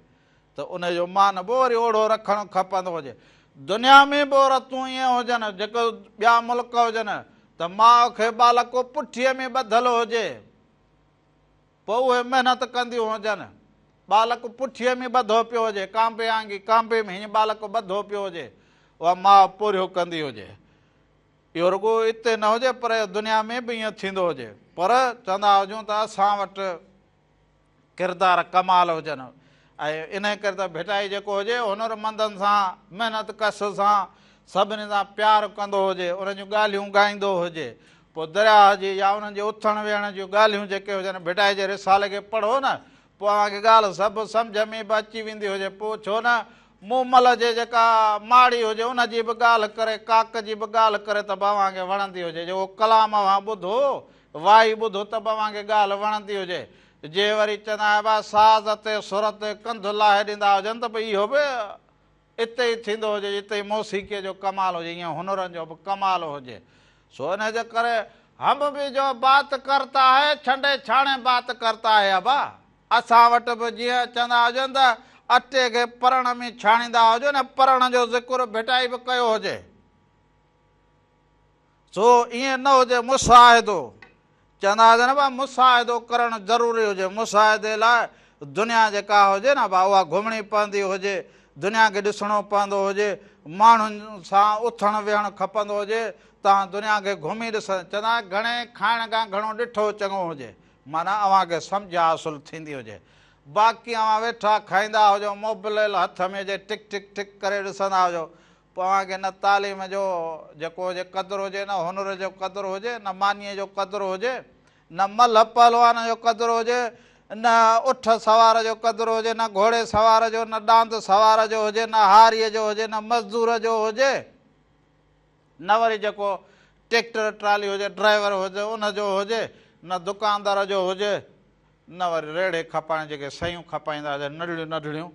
ته ان جو مان به وري اوڙو رکڻ کپندو هجي. دنيا ۾ به عورتون ائين هجن، جيڪو ٻيا ملڪ هجن ته ماء کي ٻالڪ پٺيء ۾ ٻڌل هجي، پوء اهي محنت ڪنديون هجن. ٻالڪ پٺيء ۾ ٻڌو پيو هجي، ڪانبي آنگي ڪانبي ۾ هيئن ٻالڪ ٻڌو پيو هجي، اها ماء پورهيو ڪندي هجي. اهو رڳو اتي نه هجي پر دنيا ۾ به ائين ٿيندو هجي. پر چوندا هجون ته اسان وٽ ڪردار ڪمال هجن ۽ انهيء ڪري ته ڀٽائي جيڪو هجي هنرمندن سان، محنت ڪش سان، سڀني سان پيار ڪندو هجي، انهن جون ڳالهيون ڳائيندو هجي. پوء درياهه جي يا انهن جي اٿڻ ويهڻ جون ڳالهيون جيڪي هجن ڀٽائي جي رسالي کي پڙهو نه پوء اوهان کي ڳالهه سڀ سمجهه ۾ به اچي ويندي هجي. پوء ڇو نه مومل جي جيڪا ماڙي هجي ان جي به ڳالهه ڪري، ڪاڪ جي به ڳالهه ڪري ته به اوهان کي وڻندي هجي. جي اهو ڪلام اوهان ٻڌو، وائي ٻڌو ته به اوهان کي ڳالهه وڻندي هجي. جي وري چوندا آهن ڀا ساز تي سر تي ڪنڌ لاهي ڏيندا هجن ته به اهو به اتي ئي ٿيندو هجي جتي موسيقيء جو ڪمال هجي، ائين هنرن جو به ڪمال هجي. سو انهيء جي ڪري هم به جو بات ڪرتا هي ڇنڊي ڇاڻي بات ڪرتا هي ابا. اسان وٽ به جيئن چوندا هجن ته اٽي کي پرڻ ۾ ڇاڻيندا هجن ۽ پرڻ جو ذڪر ڀٽائي به ڪيو هجي. سو ائين نه هجي مشاهدو چوندا هجن ڀا مشاهدو ڪرڻ ضروري هجي مشاهدي لاء دنيا جيڪا هجي نه ڀا اها گهمڻي پوندي هجي دنيا کي ڏسڻو پوندو هجي ماڻهن سان اٿڻ ويهڻ کپندو هجي تان دنيا کي گهمي ڏس چوندا گهڻي کائڻ کان گهڻو ڏٺو چڱو هجي معنيٰ اوهان کي سمجهه حاصل ٿيندي هجي باقي اوهان ويٺا کائيندا هجو موبليل هٿ ۾ هجي ٽڪ ٽڪ ٽڪ ڪري ڏسندا هجو پوء اوهان کي نه تعليم جو جيڪو هجي قدر هجي، نه هنر جو قدر هجي، نه مانيء جو قدر هجي، نه ملهه پهلوان جو قدر هجي، نه اٺ سوار جو قدر هجي، نه گهوڙي سوار جو، نه ڏاند سوار جو هجي، نه هاريء جو هجي، نه مزدور جو هجي، نه وري جيڪو ٽيڪٽر ٽرالي هجي، ڊرائيور هجي، ان جو هجي، نه دڪاندار جو هجي، نه وري ريڙهي کپائڻ جيڪي سيون کپائيندا هجن، ننڍڙيون ننڍڙيون.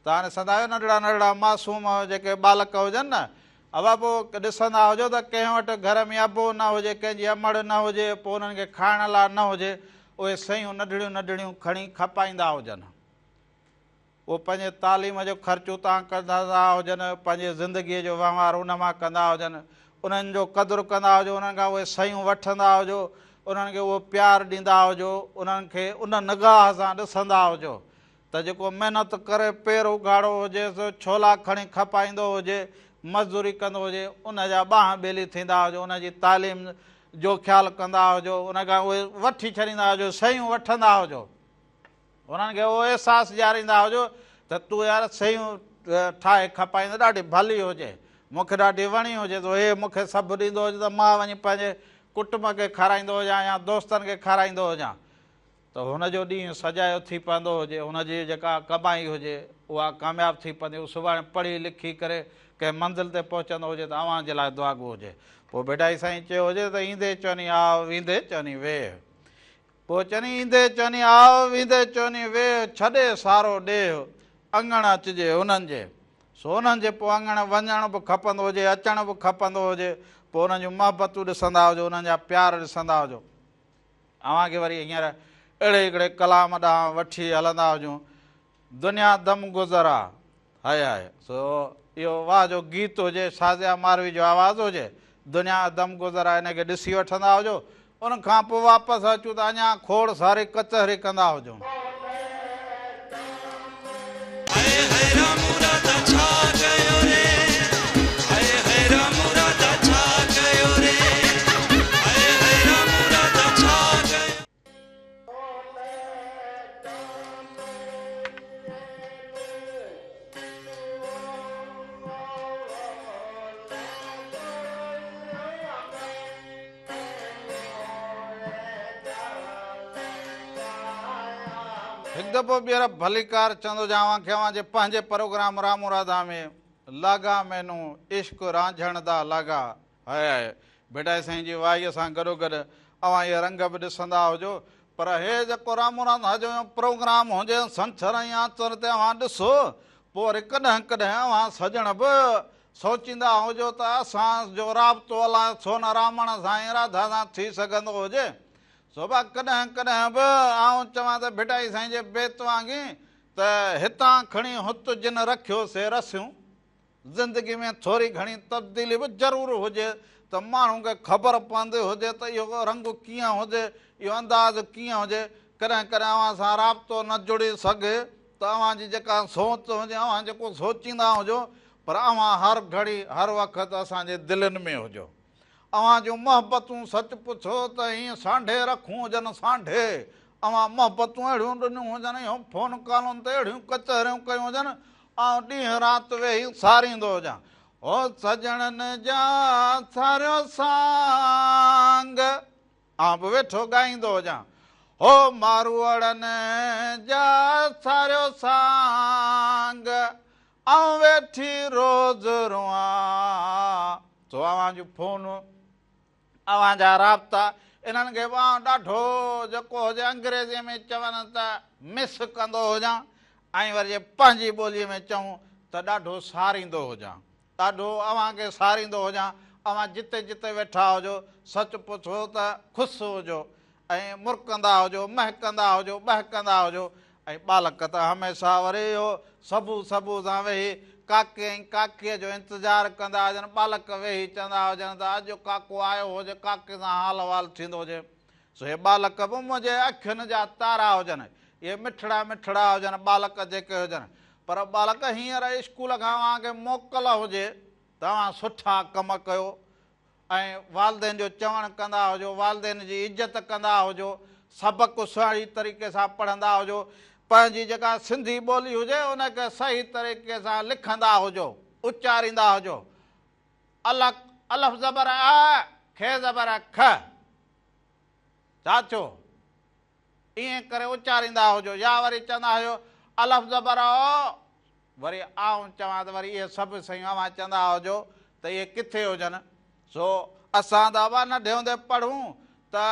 توهان ڏسندا آهيو ننڍڙا ننڍڙا معصوم جيڪي ٻالڪ هجن نه ابا پوء ڏسندا هجو ته ڪنهن وٽ گهر ۾ ابو نه هجي ڪنهن جي امڙ نه هجي پوء انهن کي کائڻ لاء نه هجي اهي سيون ننڍڙيون ننڍڙيون کڻي کپائيندا هجن اهو پنهنجي تعليم جو خرچ اتان ڪندا هجن پنهنجي زندگيء جو وهنوار ان مان ڪندا هجن انهن جو قدر ڪندا هجو انهن کان اهي سيون وٺندا هجو انهن کي اهو پيار ڏيندا هجو انهن کي ان نگاهه سان ڏسندا هجو ته جيڪو محنت ڪري پير اگهاڙو هجيس، ڇولا کڻي کپائيندو هجي، مزدوري ڪندو هجي، ان جا ٻانهن ٻيلي ٿيندا هجو، ان جي تعليم جو خيال ڪندا هجو، ان کان اهي وٺي ڇڏيندا هجو، شيون وٺندا هجو، انهن کي اهو احساس ڏياريندا هجو ته تون يار شيون ٺاهي کپائيندو ڏاڍي ڀلي هجي، مون کي ڏاڍي وڻي هجي ته هي مون کي سڀ ڏيندو هجي ته مان وڃي پنهنجي ڪٽنب کي کارائيندو هجان يا دوستن کي کارائيندو هجان. ته هن جو ڏينهن سجايو ٿي پوندو هجي، هن جي جيڪا ڪمائي هجي، اها ڪامياب ٿي پوندي، هو سڀاڻي پڙهي لکي ڪري ڪنهن منزل تي پهچندو هجي ته اوهان جي لاء دعاگو هجي. پوء ڀٽائي سائين چيو هجي ته ايندي چوني آء، ويندي چوني ويهه. پوء چوني ايندي چوني آء، ويندي چوني ويهه، ڇڏي سارو ڏيهه، اڱڻ اچجي انهن جي. سو انهن جي پوء اڱڻ وڃڻ به کپندو هجي، اچڻ به کپندو هجي، پوء انهن جون محبتون ڏسندا هجو، انهن جا پيار ڏسندا هجو. اوهان کي وري هينئر اهڙي هڪڙي ڪلام ڏانهن وٺي هلندا هجون، دنيا دم گذر آ، هاء هاء. سو اهو واهه جو گيت هجي، شازيه ماروي جو آواز هجي، دنيا دم گذر آ، ان کي ڏسي وٺندا هجو، ان کان پوء واپس اچون ته اڃا کوڙ ساري ڪچهري ڪندا هجون. هاء هاء رامو راڌا ڇا ڪيو ري هاء هاء رامو راڌا ڇا ڪيو ري هاء هاء رامو راڌا ڇا ڪيو. هڪ دفعو ٻيهر ڀليڪار چوندو جان اوهان کي اوهان جي پنهنجي پروگرام رامو راڌا ۾ لاڳا مينون عشق رانجهڻ دا لاڳا هاء هاء ڀٽائي سائين جي وائيء سان گڏوگڏ اوهان اهي رنگ به ڏسندا هجو پر هي جيڪو رامو رانڌا جو پروگرام هجي ڇنڇر ۽ آچر تي اوهان ڏسو پوء وري ڪڏهن ڪڏهن اوهان سڄڻ به سوچيندا هجو ته اسان جو رابطو الائي ڇو نه رامڻ سان ۽ راڌا سان ٿي سگهندو هجي. سو به ڪڏهن ڪڏهن به آئون چوان ته ڀٽائي سائين جي بيت وانگي ته هتان کڻي هت جن رکيو سي رسيون. زندگي ۾ ٿوري گهڻي تبديلي به ضرور هجي ته ماڻهو کي خبر پوندي هجي ته اهو رنگ ڪيئن هجي، اهو انداز ڪيئن هجي. ڪڏهن ڪڏهن اوهان سان رابطو نه جڙي سگهي ته اوهان جي جيڪا سوچ هجي، اوهان جيڪو سوچيندا هجو، پر اوهان هر گهڙي هر وقت اسان جي دلين ۾ هجو. اوهان جون محبتون سچ پڇو ته ائين سانڍي رکون هجن سانڍي. اوهان محبتون اهڙيون ڏنيون هجن اهو فون ڪالن تي اهڙيون ڪچهريون ڪيون هجن آئون ڏينهن رات ويهي ساريندو هجان. هو سڄڻن جا ساريو سانگ. آئون به ويٺو ڳائيندو هجان. هو ماروئڙن جا ساريو سانگ. آئون ويٺي روز روئان. سو اوهان جون فونون، اوهان جا رابطا، انهن کي به آئون ڏاڍو جيڪو هجي انگريزيء ۾ چون ته مس ڪندو هجان ۽ وري جي پنهنجي ٻوليء ۾ چئون ته ڏاڍو ساريندو هجان. ڏاڍو اوهان کي ساريندو هجان. اوهان جتي جتي ويٺا هجو، سچ پڇو ته خوش هجو ۽ مرڪندا هجو، مهڪندا هجو، ٻهڪندا هجو ۽ ٻالڪ ته هميشه وري اهو صبح صبح سان ويهي ڪاڪي ۽ ڪاڪيء جو انتظار ڪندا هجن. ٻالڪ ويهي چوندا هجن ته اڄ ڪاڪو آيو هجي، ڪاڪي سان حال احوال ٿيندو هجي. سو اهي ٻالڪ به منهنجي اکين جا تارا هجن. اهي مٺڙا مٺڙا هجن ٻالڪ جيڪي هجن. پر ٻالڪ هينئر اسڪول کان اوهان کي موڪل هجي ته اوهان سٺا ڪم ڪيو ۽ والدين جو چوڻ ڪندا هجو، والدين جي عزت ڪندا هجو، سبق صحيح طريقي سان پڙهندا هجو، پنهنجي جيڪا سنڌي ٻولي هجي ان کي صحيح طريقي سان لکندا هجو، اچاريندا هجو. الک، الف زبر ا، خ زبر خ. ڇا ٿيو؟ ائين ڪري اچاريندا هجو يا وري چوندا هجو الف زبر او، وري آئون چوان ته وري اهي سڀ شيون اوهان چوندا هجو ته اهي ڪٿي هجن؟ سو اسان ته ابا ننڍي هوندي پڙهون ته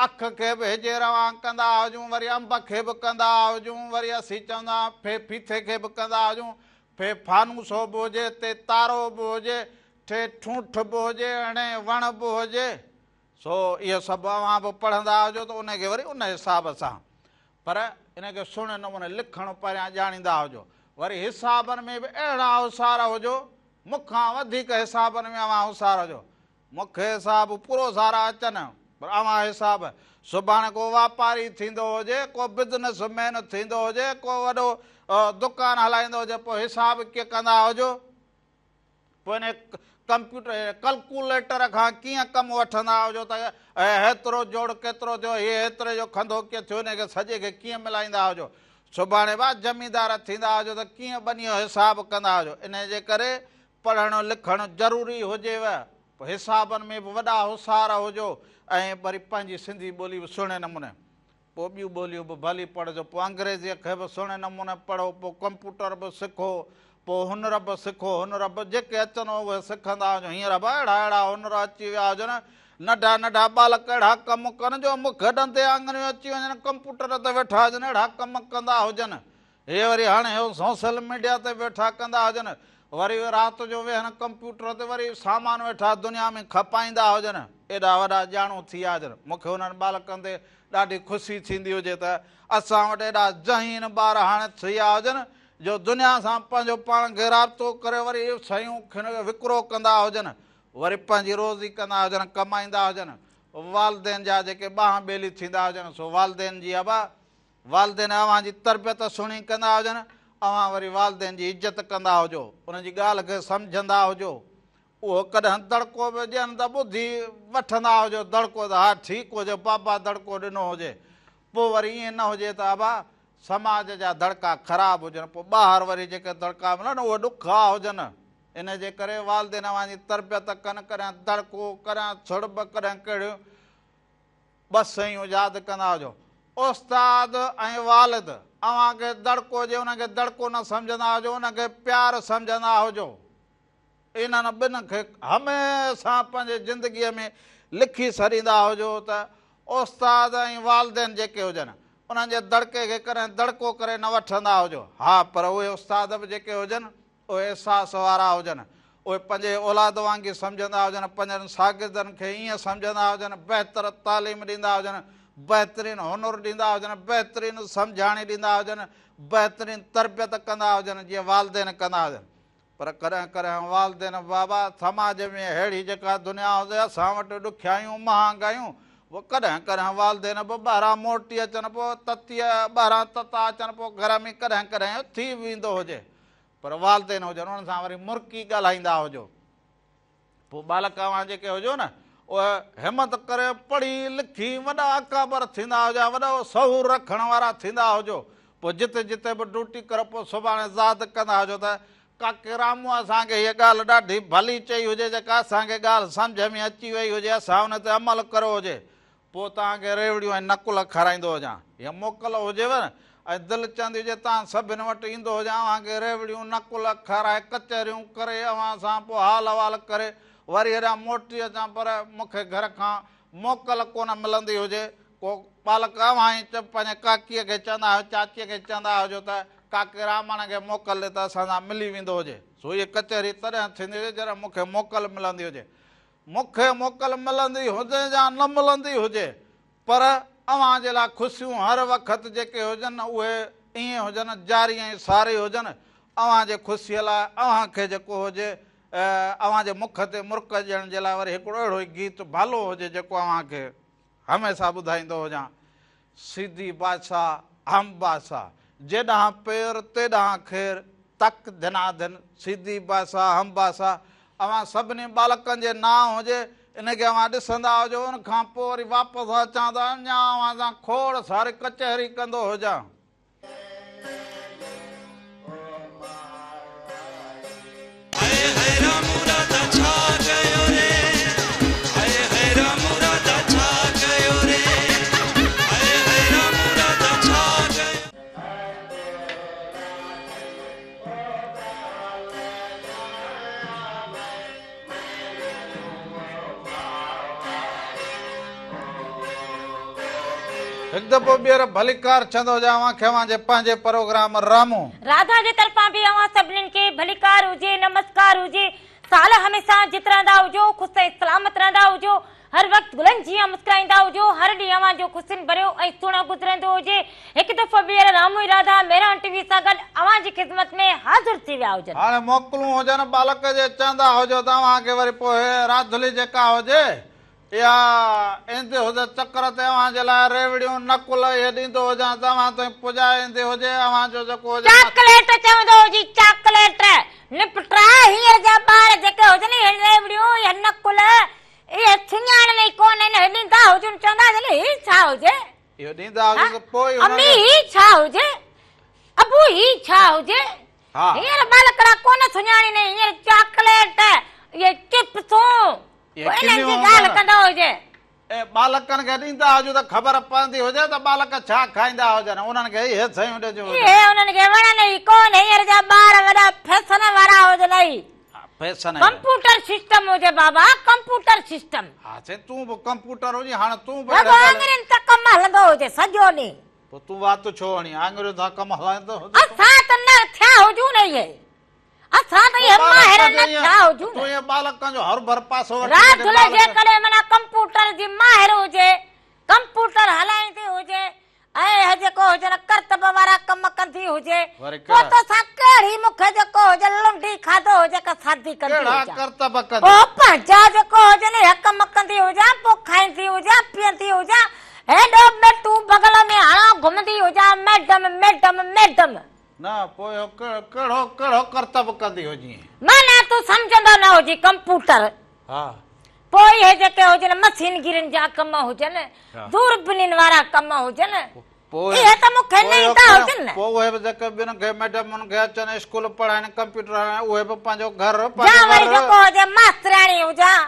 اک کي به هجي روان ڪندا هجون، وري انب کي به ڪندا هجون، وري اسين چوندا ڦي ڦيٿي کي به ڪندا هجون، ڦي فانوسو به هجي، تي تارو به هجي، ٺي ٺونٺ به هجي، اڻي وڻ به هجي. سو اهو سڀ اوهان به پڙهندا هجو ته ان کي وري ان حساب سان پر ان کي سهڻي نموني لکڻ پهريان ڄاڻيندا هجو. وري حسابن ۾ به اهڙا هوشيار هجو، مون کان وڌيڪ حسابن ۾ اوهان هوشيار هجو. مون کي حساب پورو سارا اچن پر اوهان حساب سڀاڻي ڪو واپاري ٿيندو هجي، ڪو بزنس مين ٿيندو هجي، ڪو وڏو دڪان هلائيندو هجي پوء حساب ڪيئن ڪندا هجو؟ پوء ان ڪمپيوٽر ڪلڪوليٽر کان ڪيئن ڪم وٺندا هجو ته هيترو جوڙ ڪيترو ٿيو، هي هيتري جو کنڌو ڪيئن ٿيو، ان کي سڄي کي ڪيئن ملائيندا هجو. سڀاڻي با زميندار ٿيندا هجو ته ڪيئن ٻنيء جو حساب ڪندا هجو. انهيء جي ڪري پڙهڻ لکڻ ضروري هجيو. حسابن ۾ به وڏا هوشيار هجو ۽ وري پنهنجي سنڌي ٻولي به سهڻي نموني پوء ٻيون ٻوليون به ڀلي پڙهجو، پوء انگريزيء کي به سهڻي نموني پڙهو، پوء ڪمپيوٽر به سکو، پوء هنر به سکو، هنر به جيڪي اچن اهي سکندا وڃو، هينئر به اهڙا اهڙا هنر اچي ويا هجن، ننڍا ننڍا ٻالڪ اهڙا ڪم ڪن جو مک ڏندي آڱريون اچي وڃن، ڪمپيوٽر تي ويٺا هجن اهڙا ڪم ڪندا هجن. هي وري هاڻي هو سوشل ميڊيا تي ويٺا ڪندا هجن، وري رات جو ويهن ڪمپيوٽر تي وري سامان ويٺا دنيا ۾ کپائيندا هجن، ايڏا وڏا ڄاڻو ٿي ويا هجن. مون کي انهن ٻالڪن تي ڏاڍي خوشي ٿيندي هجي ته اسان وٽ ايڏا ذهين ٻار هاڻي ٿي ويا هجن جو دنيا سان پنهنجو پاڻ کي رابطو ڪري وري شيون وڪرو ڪندا هجن، وري پنهنجي روزي ڪندا هجن، ڪمائيندا هجن. والدين جا جيڪي ٻانهن ٻيلي ٿيندا هجن سو والدين جي ابا والدين اوهان جي تربيت سهڻي ڪندا هجن، اوهان وري والدين جي عزت ڪندا هجو، انهن جي ڳالهه کي سمجهندا هجو، اهو ڪڏهن دڙڪو به ڏين ته ٻڌي وٺندا هجو دڙڪو ته ها ٺيڪ هجي بابا دڙڪو ڏنو هجي، پوء وري ائين نه هجي ته ابا سماج جا دڙڪا خراب هجن پوء ٻاهر وري جيڪي دڙڪا ملن اهي ڏکا هجن، ان جي ڪري والدين اوهان جي تربيت ڪن، ڪڏهن دڙڪو، ڪڏهن ڇڙٻ، ڪڏهن ڪهڙيون. ٻه شيون ياد ڪندا هجو. استاد ۽ والد اوهان کي دڙڪو ڏي انهن کي دڙڪو نه سمجهندا هجو انهن کي پيار سمجهندا هجو. انهن ٻن کي هميشه پنهنجي زندگيء ۾ لکي ڇڏيندا هجو ته استاد ۽ والدين جيڪي هجن، انهن جي دڙڪي کي ڪڏهن دڙڪو ڪري نه وٺندا هجو. ها پر اهي استاد به جيڪي هجن، اهي احساس وارا هجن. اهي پنهنجي اولاد وانگي سمجهندا هجن، پنهنجن شاگردن کي ائين سمجهندا هجن، بهتر تعليم ڏيندا هجن، بهترين هنر ڏيندا هجن، بهترين سمجهاڻي ڏيندا هجن، بهترين تربيت ڪندا هجن، جيئن والدين ڪندا هجن. پر ڪڏهن ڪڏهن والدين بابا سماج ۾ ههڙي جيڪا دنيا هجي اسان وٽ ڏکيائيون مهانگايون ڪڏهن ڪڏهن والدين به ٻاهران موٽي اچن پوء تتيء ٻاهران تتا اچن پوء گهر ۾ ڪڏهن ڪڏهن ٿي به ويندو هجي پر والدين هجن انهن سان وري مرڪي ڳالهائيندا هجو. پوء ٻالڪ اوهان جيڪي هجو نه، اهي همت ڪري پڙهي لکي وڏا اڪابر ٿيندا هجو ۽ وڏو شعور رکڻ وارا ٿيندا هجو. پوء جتي جتي به ڊيوٽي ڪرو پوء سڀاڻي زاد ڪندا هجو ته ڪاڪي راموء اسان کي هيء ڳالهه ڏاڍي ڀلي چئي هجي جيڪا اسان کي ڳالهه سمجهه ۾ اچي وئي هجي اسان ان تي عمل ڪريو هجي. پوء توهان کي ريوڙيون ۽ نقل کارائيندو هجان. يا موڪل هجيو نه ۽ دل چوندي هجي توهان سڀن وٽ ايندو هجان اوهان کي ريوڙيون نقل کارائي ڪچهريون ڪري اوهان سان پوء حال احوال ڪري وري هيڏانهن موٽي اچان پر مون کي گهر کان موڪل ڪونه ملندي هجي. ڪو ٻالڪ اوهان ئي پنهنجي ڪاڪيء کي چوندا هيو چاچيء کي چوندا هجو ته ڪاڪي رامڻ کي موڪل ڏي ته اسان سان ملي ويندو هجي. سو هيء ڪچهري تڏهن ٿيندي هجي جڏهن مون کي موڪل ملندي هجي. مون کي موڪل ملندي هجي يا نه ملندي هجي پر اوهان جي لاء خوشيون هر وقت جيڪي هجن اهي ائين هجن جاري ۽ ساري هجن اوهان جي خوشيء لاء اوهان کي جيڪو هجي اوهان جي مک تي مرڪ ڏيڻ جي لاء وري هڪڙو اهڙو ئي گيت ڀلو هجي جيڪو اوهان کي هميشه ٻڌائيندو هجان. سيدي بادشاهه هم بادشاهه، جيڏانهن پير تيڏانهن خير، تڪ ڌناڌن، سيدي بادشاهه هم بادشاهه، اوهان سڀني ٻالڪن جي نانء هجي، ان کي اوهان ڏسندا هجو، ان کان پوء وري واپس اچان ته اڃا اوهان سان کوڙ ساري ڪچهري ڪندو هجان. هاء هاء رامو راڌا ڇا ڪيو ري هاء هاء رامو راڌا ڇا ڪيو ري هاء هاء رامو راڌا ڇا ڪيو. هڪ دفعو ٻيهر ڀليڪار چوندو هجان اوهان کي اوهان جي پنهنجي پروگرام رامو. راڌا جي طرفان به اوهان سڀنين کي ڀليڪار هجي نمسڪار هجي سال هميشه جت رهندا هجو خوش ۽ سلامت رهندا هجو هر وقت گلن جيان مسڪرائيندا هجو هر ڏينهن اوهان جو خوشين ڀريو ۽ سهڻو گذرندو هجي هڪ دفعو ٻيهر رامو ۽ راڌا مهراڻ ٽي وي سان گڏ اوهان جي خدمت ۾ حاضر ٿي ويا هجن. هاڻي موڪلون هجن ٻالڪ جي چوندا هجو ته اوهان کي وري پوء راڌلي جيڪا هجي اها ايندي هجي چڪر تي اوهان جي لاء ريوڙيون نقل اهي ڏيندو هجان ته اوهان تائين پڄائي ايندي هجي اوهان جو جيڪو هجي چاڪليٽ چوندو هجي چاڪليٽ نپٽا هينئر جا ٻار جيڪي هجن اهي ريوڙيون اهي نقل اهي سڃاڻن ئي ڪونه اهي ڏيندا هجن چوندا هجن هي ڇا هجي. اهو ڏيندا هجن ته پوء ئي امي هي ڇا هجي ابو هي ڇا هجي هينئر ٻالڪڙا ڪونه سڃاڻين هينئر چاڪليٽ اهي چپسون انهن جي ڳالهه ڪندا هجي. اي ٻالڪن کي ڏيندا هجو ته خبر پوندي هجي ته ٻالڪ ڇا کائيندا هجن انهن کي اهي شيون ڏجون هجن. اهي انهن کي وڻن ئي ڪونه هينئر جا ٻار وڏا فيشن وارا هجن ئي. فيشن ڪمپوٽر سسٽم هجي بابا ڪمپوٽر سسٽم. ها سائين تون به ڪمپوٽر هجين هاڻ تون به رڳو آڱرين تان ڪم هلندو هجي سڄو ڏينهن. پوء تون وات ڇو هڻين آڱرين سان ڪم هلائيندو هجين. اسان ته نه ٿيا هجون نه اهي اسان ته اهي ماهر نه ٿيا هجون تون اهي ٻالڪن جو هر ڀر پاسو وٺي راڌل جيڪڏهن معنيٰ ڪمپوٽر جي ماهر هجي ڪمپوٽر هلائيندي هجي ۽ اهي جيڪو هجن ڪرتب وارا ڪم ڪندي هجي پوء توسان ڪهڙي مون کي جيڪو هجي لنڊي کاڌو هجي ڪا شادي ڪندي هجان پوء پنهنجا جيڪو هجن اهي ڪم ڪندي هجان پوء کائيندي هجان پيئندي هجان هيڏو ٻيٽو بغل ۾ هڻو گهمندي هجان ميڊم ميڊم ميڊم. نه پوء اهو ڪهڙو ڪهڙو ڪرتب ڪندي هجين. معنيٰ تون سمجهندو نه هجين ڪمپوٽر. ها. پوء اهي جيڪي هجن مشينگيرين جا ڪم هجن، دوربينين وارا ڪم هجن، اهي ته مون کي نه ايندا هجن نه. پوء اهي به جيڪي ٻين کي ميڊمن کي اچن اسڪول پڙهائين ڪمپيوٽر هلائين اهي به پنهنجو گهر يا وري جيڪو هجي ماسترياڻي هجان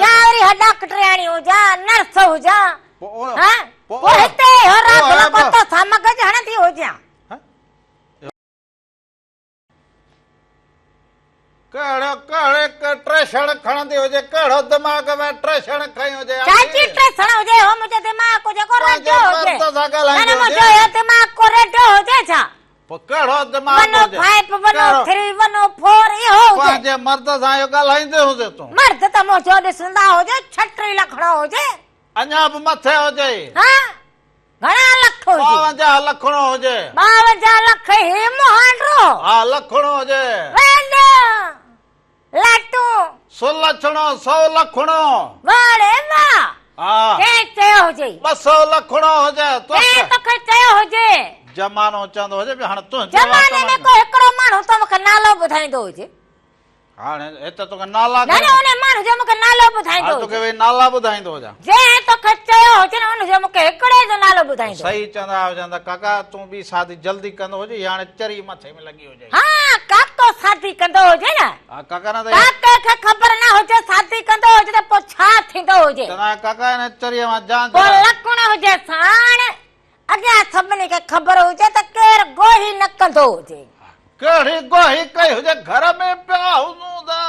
يا وري ڊاڪٽرياڻي هجان نرس هجان پوء هتي اهو رات لڳو توسان مغز هڻندي هجان. ڪهڙو ڪهڙي ٽريشڻ کڻندي هجي ڪهڙو دماغ ۾ ٽريشڻ کنئي هجي چاچي ٽريشڻ هجي هو منهنجو دماغ ڪو جيڪو ريڊيو هجي مرد سان ڳالهائيندو نه منهنجو اهو دماغ ڪو ريڊيو هجي ڇا پوء ڪهڙو دماغ هجي 105 103 104 اهو هجي پنهنجي مرد سان اهو ڳالهائيندي هجي تون مرد ته منهنجو ڏسندا هجي 36 لکڻو هجي اڃا به مٿي هجي ها گهڻا لک هجي؟ 52 لکڻو هجي. 52 لک هي مهانڊو. ها لکڻو هجي. ويل لاٽون. سلڇڻو سو لکڻو. واهه ڙي واهه. ها. ڪنهن چيو هجي؟ 200 لکڻو هجي. ڪنهن توکي چيو هجي؟ زمانو چوندو هجي به هاڻ تنهنجو زماني ۾ ڪو هڪڙو ماڻهو ته مونکي نالو ٻڌائيندو هجي. هاڻي هت توکي نالا نه نه ان ماڻهو جو مونکي نالو ٻڌائيندو هاڻي توکي ويهي نالا ٻڌائيندو هجان. جنهن توکي چيو هجي نه ان جو مونکي هڪڙي جو نالو ٻڌائيندو. صحيح چوندا هجن ته ڪاڪا تون ٻي شادي جلدي ڪندو هجي هي هاڻي چري مٿي ۾ لڳي هجي. ها ڪاڪو شادي ڪندو هجي نه. ها ڪاڪا نه ته ڪاڪي کي خبر نه هجي شادي ڪندو هجي ته پوء ڇا ٿيندو هجي. چوندا آهن ڪاڪا هن چريء مان جان پوء لڪڻ هجي ساڻ. اڳيان سڀني کي خبر هجي ته ڪير گوهي نه ڪندو هجي. ڪهڙي گوهي ڪئي هجي گهر ۾ پيا هجون ته.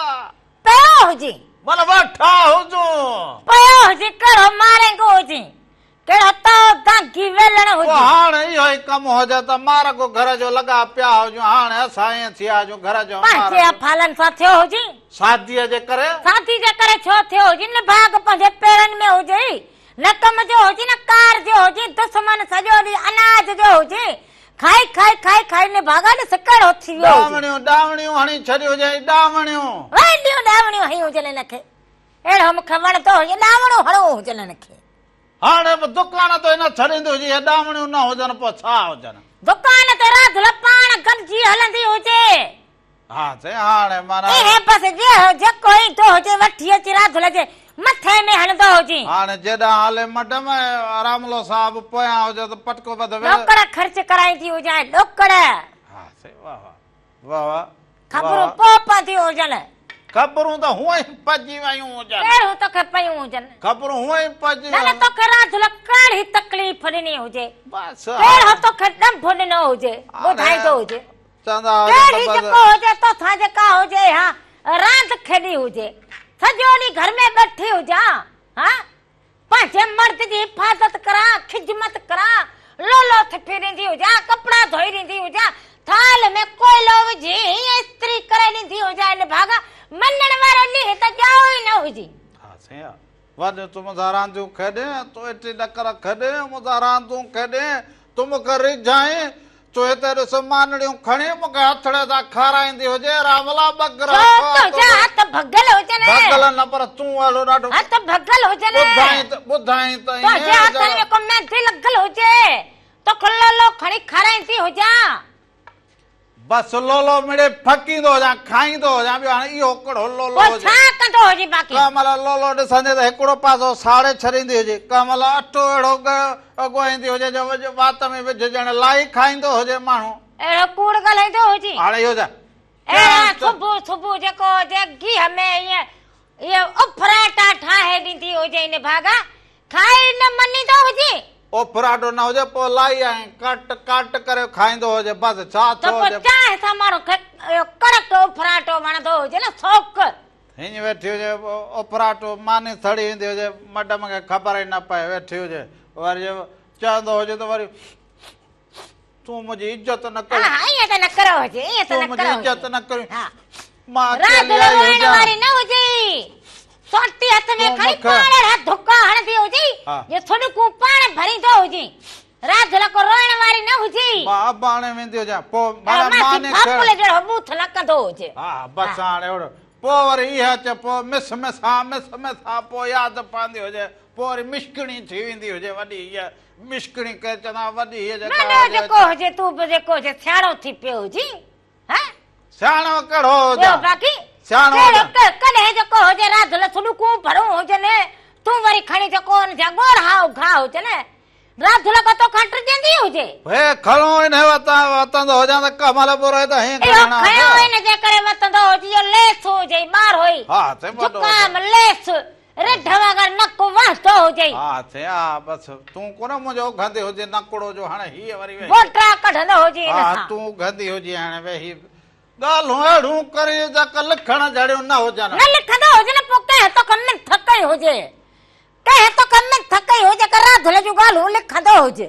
پيو هجين. معنيٰ ويٺا هجون. پيو هجين ڪهڙو مارينگو هجين. ڪهڙو تئو دانگي ويلڻ هجين. پوء هاڻ اهو ئي ڪم هجي ته مارڳو گهر جو لڳا پيا هجون هاڻ اسان ائين ٿيا هجون گهر جو مارڳو. پنهنجي افعالن سان ٿيو هجين. شاديء جي ڪري. شادي جي ڪري ڇو ٿيو هجين نڀاڳ پنهنجي پيرن ۾ هجي. نه ڪم جو هجي نه ڪار جو هجي، دشمن سڄو ڏينهن اناج جو هجي، کائي کائي کائي کائي نڀاڳا ڏس ڪهڙو ٿي ويو هجي. ڏانوڻيون ڏانوڻيون هڻي ڇڏيون هجئين ڏانوڻيون. وڏيون ڏانوڻيون هنيون هجن هن کي، اهڙو مون کي وڻندو هجي ڏانوڻو هڻو هجن هن کي. هاڻي به دڪان تي نه ڇڏيندي هجي، اهي ڏانوڻيون نه هجن پوء ڇا هجن. دڪان تي راڌل پاڻ گڏجي هلندي هجي. ها سائين هاڻي معنيٰ. اهي بس جيڪو ايندو هجي وٺي اچي راڌل جي مٿي ۾ هڻندو هجي. هاڻي جيڏانهن هلي مڊم ۽ راملو صاحب پويان هجي ته پٽڪو ٻڌ ويهه. ڏوڪڙ خرچ ڪرائيندي هجانء ڏوڪڙ. ها سائين واه واه واه واه. خبرون پوء پونديون هجن. خبرون ته هونئن ئي پئجي ويون هجن. ڪهڙيون توکي پيون هجن. خبرون هونئن ئي پئجي نه نه توکي راڌل ڪهڙي تڪليف ڏني هجي. بس ڪهڙو توکي ڏنڀ ڏنو هجي ٻڌائيندو هجي. چوندا هجن ته ڪهڙي بس. جيڪو هجي توسان جيڪا هجي اها راند کيڏي هجي. سڄو ڏينهن گهر ۾ ٻيٺي هجان ها پنهنجي مرد جي حفاظت ڪران خدمت ڪران لولو ٿڦي ڏيندي هجان ڪپڙا ڌوئي ڏيندي هجان ٿالهه ۾ ڪوئلو وجهي هيئن استري ڪري ڏيندي هجان ان ڀاڳا مڃڻ وارو ڏينهن ته ڄائو ئي نه هجي. ها سائين ها وڏ تون مون سان رانديون کيڏين تون ايٽي ڏڪر کيڏين مون سان راندون کيڏين تون مون کي ريجهائين تون هتي ڏس مانڙيون کڻي مون کي هٿڙي سان کارائيندي هجي راملا ٻگرا ڇو تنهنجا هٿ ڀڳل هجن. ڀڳل نه پر تون اهڙو ڏاڍو. هٿ ڀڳل هجن. ٻڌائين ته ٻڌائين ته ائين. تنهنجي هٿن ۾ ڪو ميندي لڳل هجي. توکي لولو کڻي کارائيندي هجان. بس لولو مڙئي ڦڪيندو هجان کائيندو هجان ٻيو هاڻي اهو ڪهڙو لولو پوء هجي. ڇا ڪندو هجين باقي. ڪنهن مهل لولو ڏسندي ته هڪڙو پاسو ساڙي ڇڏيندي هجي ڪنهن مهل اٽو اهڙو ڳوهيندي هجي جو وات ۾ وجهه ڄڻ لائي کائيندو هجي ماڻهو. اهڙو ڪوڙ ڳالهائيندو هجين. هاڻي اهو ڇا. اهڙا صبح صبح جيڪو هجي گيهه ۾ ائين اهي اڦراٽا ٺاهي ڏيندي هجين نڀاڳا کائي نه مڃيندو هجين. اڦراٽو نه هجي پوء لائي ۽ ڪٽ ڪٽ ڪري کائيندو هجي بس ڇا ته ٿيو پوء هجي. چانهه سان ماڻهو کي اهو ڪڙڪ اڦراٽو وڻندو هجي نه سوڪ. هينئن ويٺي هجي اڦراٽو ماني سڙي ويندي هجي مڊم کي خبر ئي نه پئي ويٺي هجي وري جي چوندو هجي ته وري تون منهنجي عزت نه ڪرين. ها ائين ته نه ڪرو هجي ائين ته تون نه منهنجي ڪرو عزت هجي. نه ڪرين. ها. مان راند اڪيلي آئي روئڻ هجان. واري نه هجي. سوٽي هٿ ۾ تون کڻي مون کي. پاڻ اهڙا ڌڪا هڻندي هجي ها. جو ٿڏڪون پاڻ ڀريندو هجي. راند لڪو روئڻ واري نه هجي. مان اباڻي ويندي هجان پوء اهڙو معنيٰ ماسي ماني ڦاپل کڻ. جهڙو ٻوٿ نه ڪندو هجي. ها بس ها. هاڻي اهڙو پوء وري اها چئي پوء مس مس ها مس مس ها پوء ياد پوندي هجي پوء وري مشڪڻي ٿي ويندي هجي وڏي هيء مشڪڻي ڪري چوندا هئا وڏي هيء جيڪا نه نه هجي جيڪو هجي تون به جيڪو هجي سياڻو ٿي پيو هجين ها. سياڻو ڪهڙو ٻيو هجان باقي سياڻو ڪهڙو هجان. ڪڏهن جيڪو هجي راڌل سڏڪون ڀرون هجن تون وري کڻي جيڪو ان جا ڳوڙها اگها هجن راڌل ڪو توکان ڊڄندي هجي. هي کڻو انهي وتان وتندو هجان ته ڪمل برهه ته هين اهو کڻڻا کنيو هجي. ان جي ڪري وتندو هجي جو ليس هجي ٻارهوئي ها سائين وڏو هجي. زڪام ليس رڍ وانگر نڪ وهندو هجئي. ها سائين ها بس تون ڪونه منهنجو اگهندي هجين نڪڙو جو هاڻي هيء وري ويهي. گوٽا ڪڍندو هجين ان ها سان. تون اگهندي هجين هاڻي ويهي. ڳالهيون اهڙيون ڪرين جيڪي لکڻ جهڙيون نه هجن. نه لکندو هجين پوء ڪنهن توکي منٿ ڪئي هجي. ڪنهن توکي منٿ ڪئي هجي ڪه راڌل جون ڳالهيون لکندو هج.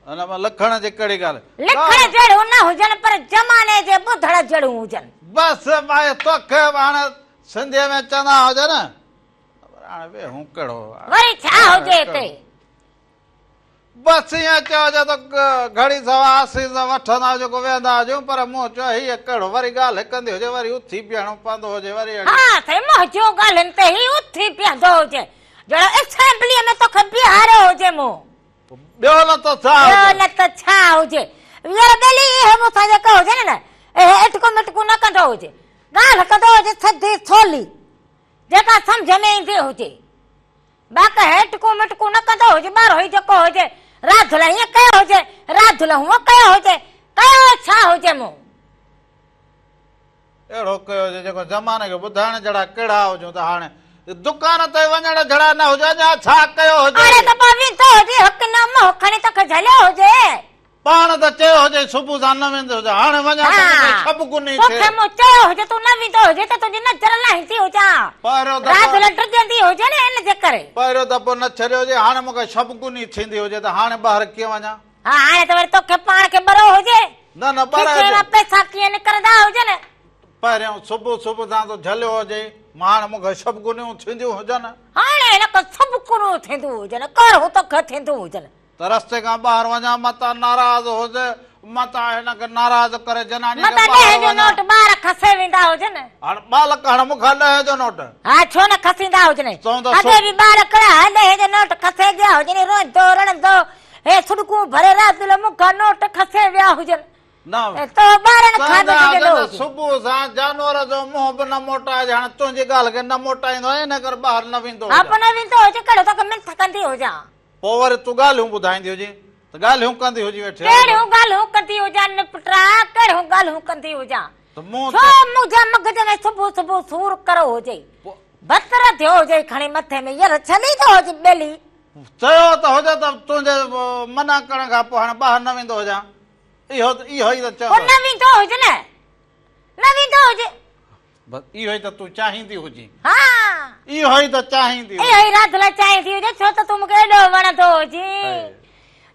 ان ۾ لکڻ جي ڪهڙي ڳالهه. لکڻ جهڙيون نه هجن پر زماني جي ٻڌڻ جهڙيون هجن. بس ڀائي توکي به هاڻي سنڌيء ۾ چوندا هجن پر هاڻي ويهون ڪهڙو. وري ڇا هجي هتي. بس ائين چيو هجي ته گهڙي سوا آسيس وٺندا هجون ڪو ويهندا هجون پر مون چيو هيء ڪهڙو وري ڳالهه ڪندي هجي وري اٿي بيهڻو پوندو هجي وري اهڙي. ها سائين منهنجون ڳالهين تي هي اٿي بيهندو هجي جهڙو اسيمبليء ۾ توکي بيهاريو هجي مون. ٻيو نه ته ڇا هجي. ٻيو نه ته ڇا هجي. يار ٻيلي اهي مون سان جيڪو هجي نه اهي اٽڪو مٽڪو نه ڪندو هجي ڳالهه ڪندو هجي سڌي سولي جيڪا سمجهه ۾ ايندي هجي. باقي هيٺڪون مٽڪون نه ڪندو هجي، ٻارهو ئي جيڪو هجي، راڌل هيئن ڪيو هجي، راڌل هونئن ڪيو هجي، ڪيو ڇا هجي مون؟ اهڙو ڪيو هجي جيڪو زماني کي ٻڌائڻ جھڙا ڪهڙا هجون ته هاڻي دڪان تي وڃڻ جھڙا نه هجون، اڃا ڇا ڪيو هجي؟ اڙي ته پوء ويندو هجي، هڪ نه منهن کڻي توکي جھليو هجي. پاڻ ته چيو هجي صبح سان نه ويندو هجان، هاڻي وڃان ته مون کي ڇٻ گني ٿئي. توکي مون چيو هجي تون نه ويندو هجي ته تنهنجي نظر لاهيندي هجان. راڌل ڊڄندي هجي نه ان جي ڪري. پهريون دفعو نه ڇڏيو هجي، هاڻي مون کي ڇٻ گني ٿيندي هجي ته هاڻي ٻاهر ڪيئن وڃان. ها هاڻي ته وري توکي پاڻ کي ٻرو هجي. نه نه ٻرو کيسي مان پئسا ڪيئن نڪرندا هجن. پهريون صبح صبح سان تو جهليو هجي، هاڻي مون کي ڇٻ گنيون ٿينديون هجن. هاڻي هن کي ڇٻ گنيون ٿينديون هجن، ڪهڙو توکي ٿينديون هجن. ته رستي کان ٻاهر وڃان متان ناراض هجي، متان هن کي ناراض ڪري جناني کي متان ٻاهر ڏهين جو وڃان. نوٽ ٻار کسي ويندا هجن. هاڻ ٻالڪ هاڻ مون کان ڏهين جو نوٽ. ها ڇو نه کسيندا هجن. چون ته اڳي به ٻار ڪڙا ها ڏهين جو نوٽ کسي ويا هجن روئندو رڙندو هي سڏڪون ڀري رات جو مون کان نوٽ کسي ويا هجن. نه تو ٻارن کان به چوندا ڊڄندو هجن ته هجين. صبح سان جانور جو منهن به نه موٽائج هاڻ تنهنجي ڳالهه کي نه موٽائيندو آهيان ان ڪري ٻاهر نه ويندو ها هجان. پوء نه ويندو هجين ڪهڙو توکي منٿ ڪندي هجان. پوء وري تون ڳالهيون ٻڌائيندي هجين ته ڳالهيون ڪندي هجين ويٺي. ڪهڙيون ڳالهيون ڪندي هجان نپٽرا، ڪهڙيون ڳالهيون ڪندي هجان. ته مون ڇو منهنجي مغز ۾ صبح صبح سور ڪرو هجئي. ڀتر ٿيو هجئي کڻي مٿي ۾ ير ڇليندو هجين ٻيلي. چيو ته هجي ته تنهنجي منع ڪرڻ کان پوء هاڻي ٻاهر نه ويندو هجان. اهو اهو ئي ته چوندو. پوء نه ويندو هج نه. نه ويندو هج. بس اهو ئي ته تون چاهيندي هجين. ها. اهو ئي ته چاهيندي هجين. اهو ئي راڌل چاهيندي هجي ڇو ته تون مون کي ايڏو وڻندو هجين.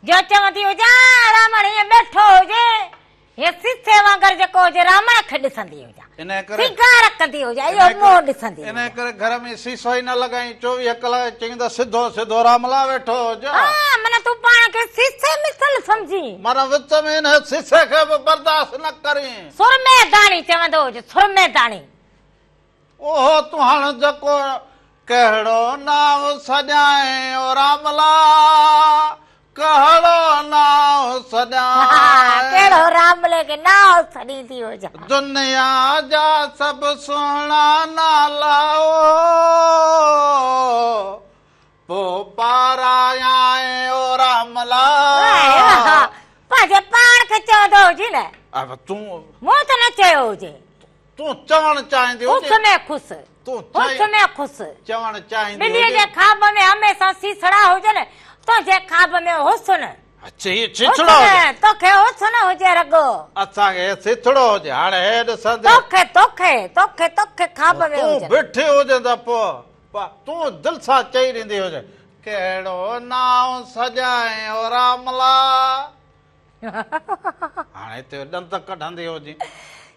جو چوندي هجان رامڻ هيئن ٻيٺو هجي. هيئن سيسي وانگر جيڪو هجي رامڻ کي ڏسندي هجان. انهيء ڪري. سينگار ڪندي هجان اهو منهن ڏسندي هجان. انهيء ڪري گهر ۾ سيسو ئي نه لڳائين 24 ڪلاڪ چئين ته سڌو سڌو راملا ويٺو هج. ها معنيٰ تون پاڻ کي سيسي مثل سمجهين. معنيٰ وچ ۾ انهيء سيسي کي به برداشت نه ڪرين. سرمي داڻي چوندو هج سرمي داڻي. اوهو تون هاڻ جيڪو ڪهڙو نانء سڏيائين او راملا ڪهڙو نانء سڏيائين. ڪهڙو راملي کي نانء سڏيندي هجان. دنيا جا سڀ سهڻا نالا او پوء پارايائين او راملا. پنهنجي پاڻ کي چوندو هجين نه. تون مون ته نه چيو هجي. تون چوڻ چاهيندي هجين. هوس ۾ خوس. تون هوس ۾ خوس. چوڻ چاهيندي ٻليء هجين. جي خواب ۾ هميشه سيسڙا هجن، تنهنجي خواب ۾ حسن. سيسڙو هجي. توکي حسن هجي رڳو. اسان کي سيسڙو هجي. هاڻي هي ڏسندي. توکي توکي توکي توکي خواب ۾ تون هجن. بيٺي هجين ته پوء تون دل سان چئي ڏيندي هجين. ڪهڙو نانء سڄائين او راملا. هاڻي هتي ڏند ڪڍندي هجين.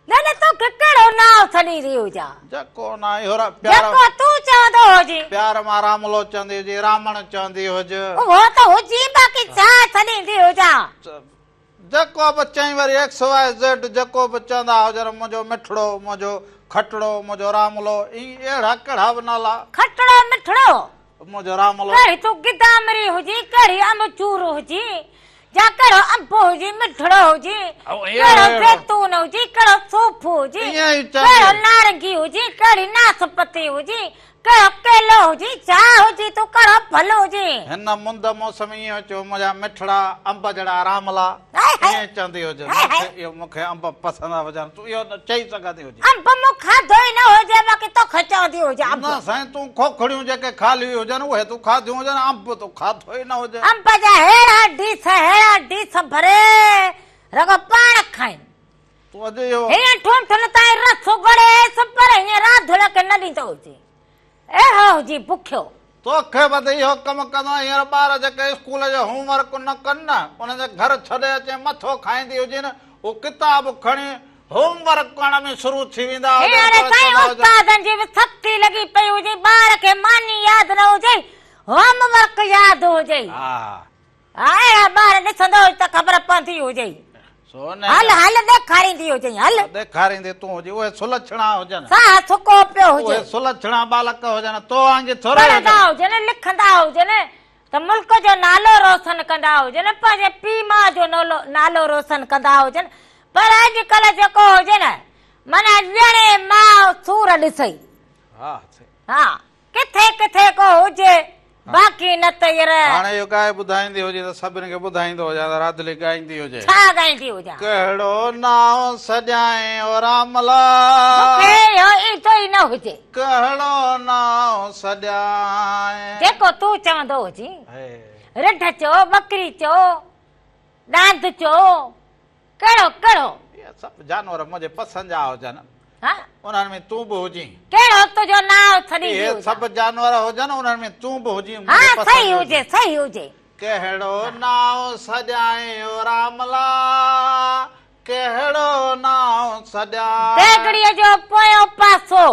نه نه توکي ڪهڙو نانء سڏيندي هجان. جيڪو نانء اهو پيار. جيڪو تون چوندو هجين. پيار مان راملو چوندي هجين، رامڻ چوندي هج. اهو ته هجين باقي ڇا سڏيندي هجان. جيڪو به چئين وري ايڪس واء زيڊ جيڪو به چوندا هجن منهنجو مٺڙو، منهنجو کٽڙو، منهنجو راملو ائين اهڙا ڪهڙا به نالا. کٽڙو مٺڙو. منهنجو راملو. ڪهڙي تون گدامري هجين، ڪهڙي امچور هجين، جا ڪهڙو انب هجين، مٺڙو هجين، ڪهڙو زيتون هجين، ڪهڙو صوف هجين، ڪهڙو نارنگي هجين، ڪهڙي ناسپتي هجين، ڪهڙو ڪيلو هجين، ڇا هجين تون ڪهڙو ڦل هجين. هن مند موسم ائين چئو منهنجا مٺڙا انب جهڙا راملا ائين چوندي هج اهو مون کي انب پسند هجن تون اهو چئي سگهندي هجين. انب مون کاڌو ئي نه هجي باقي توکي چوندي هجان انب. نه سائين تون کوکڙيون جيڪي خالي هجن اهي تون کاڌيون هجن انب تو کاڌو ئي نه هجي. انب جا ههڙا ڊيس ههڙا ڊيس ڀري رڳو پاڻ کائين. تون اڄ اهو. هينئن ٺونٺن تائين رس ڳڙيس پر هينئن راڌل کي نه ڏيندو هجي. اهڙو هجي بکيو. توکي به ته اهو ڪم ڪندو آهين هينئر ٻار جيڪي اسڪول جو هوم ورڪ نه ڪن نه انهن جي گهر ڇڏي اچين مٿو کائيندي هجين هو ڪتاب کڻي هوم ورڪ ڪرڻ ۾ شروع ٿي ويندا هجن هينئر پوء سائين چوندا هجن. استادن جي به سختي لڳي پئي هجي ٻار کي ماني ياد نه هجي هوم ورڪ ياد هجي. ها. ها اهڙا ٻار ڏسندو هج ته خبر پوندي هجئي. هل هل ڏيکاريندي هجئي هل. ڏيکاريندي تون هجي اهي سلڇڻا هجن. ساهه سڪو پيو هجي. اهي سلڇڻا ٻالڪ هجن تو وانگي ٿوري هجن. پڙهندا هجن لکندا هجن ته ملڪ جو نالو روشن ڪندا هجن پنهنجي پيء ماء جو نالو روشن ڪندا هجن پر اڄڪلهه جيڪو هجي نه معنيٰ ڄڻي ماء سور ڏسئي. ها ها ڪٿي ڪٿي ڪو هجي باقي نه ته ير. هاڻي اهو ڳائي ٻڌائيندي هجي ته سڀني کي ٻڌائيندو هجان ته رادلي ڳائيندي هجي. ڇا ڳائيندي هجان. ڪهڙو نانء سڏيائين او راملا. مون کي اهو ايندو ئي نه هجي. ڪهڙو نانء سڏيائين. جيڪو تون چوندو هجين. رڍ چئو، ٻڪري چئو، ڏاند چئو. ڪهڙو ڪهڙو؟ اهي سڀ جانور منهنجي پسند جا هجن. ها؟ انهن ۾ تون به هجين. ڪهڙو تنهنجو نانء ڇڏيندي اهي هجان. سڀ جانور هجن انهن ۾ تون به هجين ها منهنجي پسند صحيح جو هجي هجين. صحيح هجي. ڪهڙو نانء سڏيائين او راملا ڪهڙو نانء سڏيائين. ديڳڙيء جو پويون پاسو.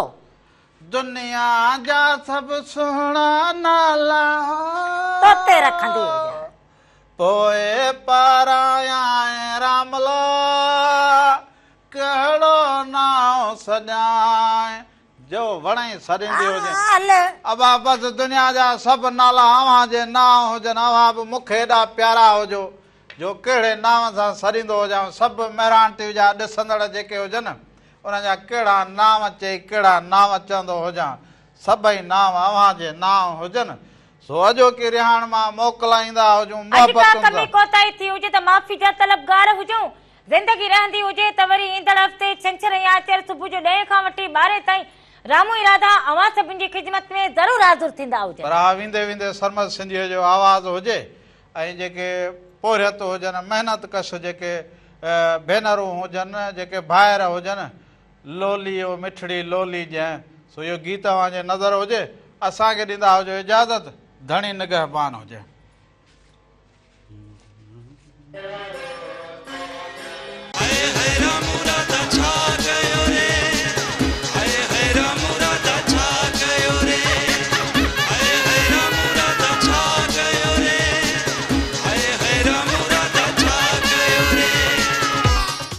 دنيا جا سڀ سهڻا نالا. توتي رکندي هجان. پوء پارايائين راملا ڪهڙو نانء سڏيائين جو وڻئي سڏيندي هجين. ابا بس دنيا جا سڀ نالا اوهان جي نانء هجن اوهان به مون کي ايڏا پيارا هجو جو ڪهڙي نانء سان سڏيندو هجانو سڀ مهراڻ ٽي وي جا ڏسندڙ جيڪي هجن انهن جا ڪهڙا نانء چئي ڪهڙا نانء چوندو هجان سڀئي نانء اوهان جي نانء هجن سو اڄوڪي رهاڻ مان موڪلائيندا هجون اڄ ڪا محبتن ڪمي سان. ڪوتاهي ٿي هجي ته معافي جا طلبگار هجون. زندگي رهندي هجي ته وري ايندڙ هفتي ڇنڇر ۽ آچر صبح جو ڏهين کان وٺي ٻارهين تائين رامو ۽ راڌا اوهان سڀن جي خدمت ۾ ضرور حاضر ٿيندا هجن. پر ها ويندي ويندي سرمد سنڌيء جو آواز هجي ۽ جيڪي پورهيت هجن، محنت ڪش جيڪي ڀينرون هجن، جيڪي ڀائر هجن، لولي او مٺڙي لولي ڄين سو اهو گيت اوهان جي نظر هجي اسان کي ڏيندا هجو اجازت ڌڻي نگهبان هجي.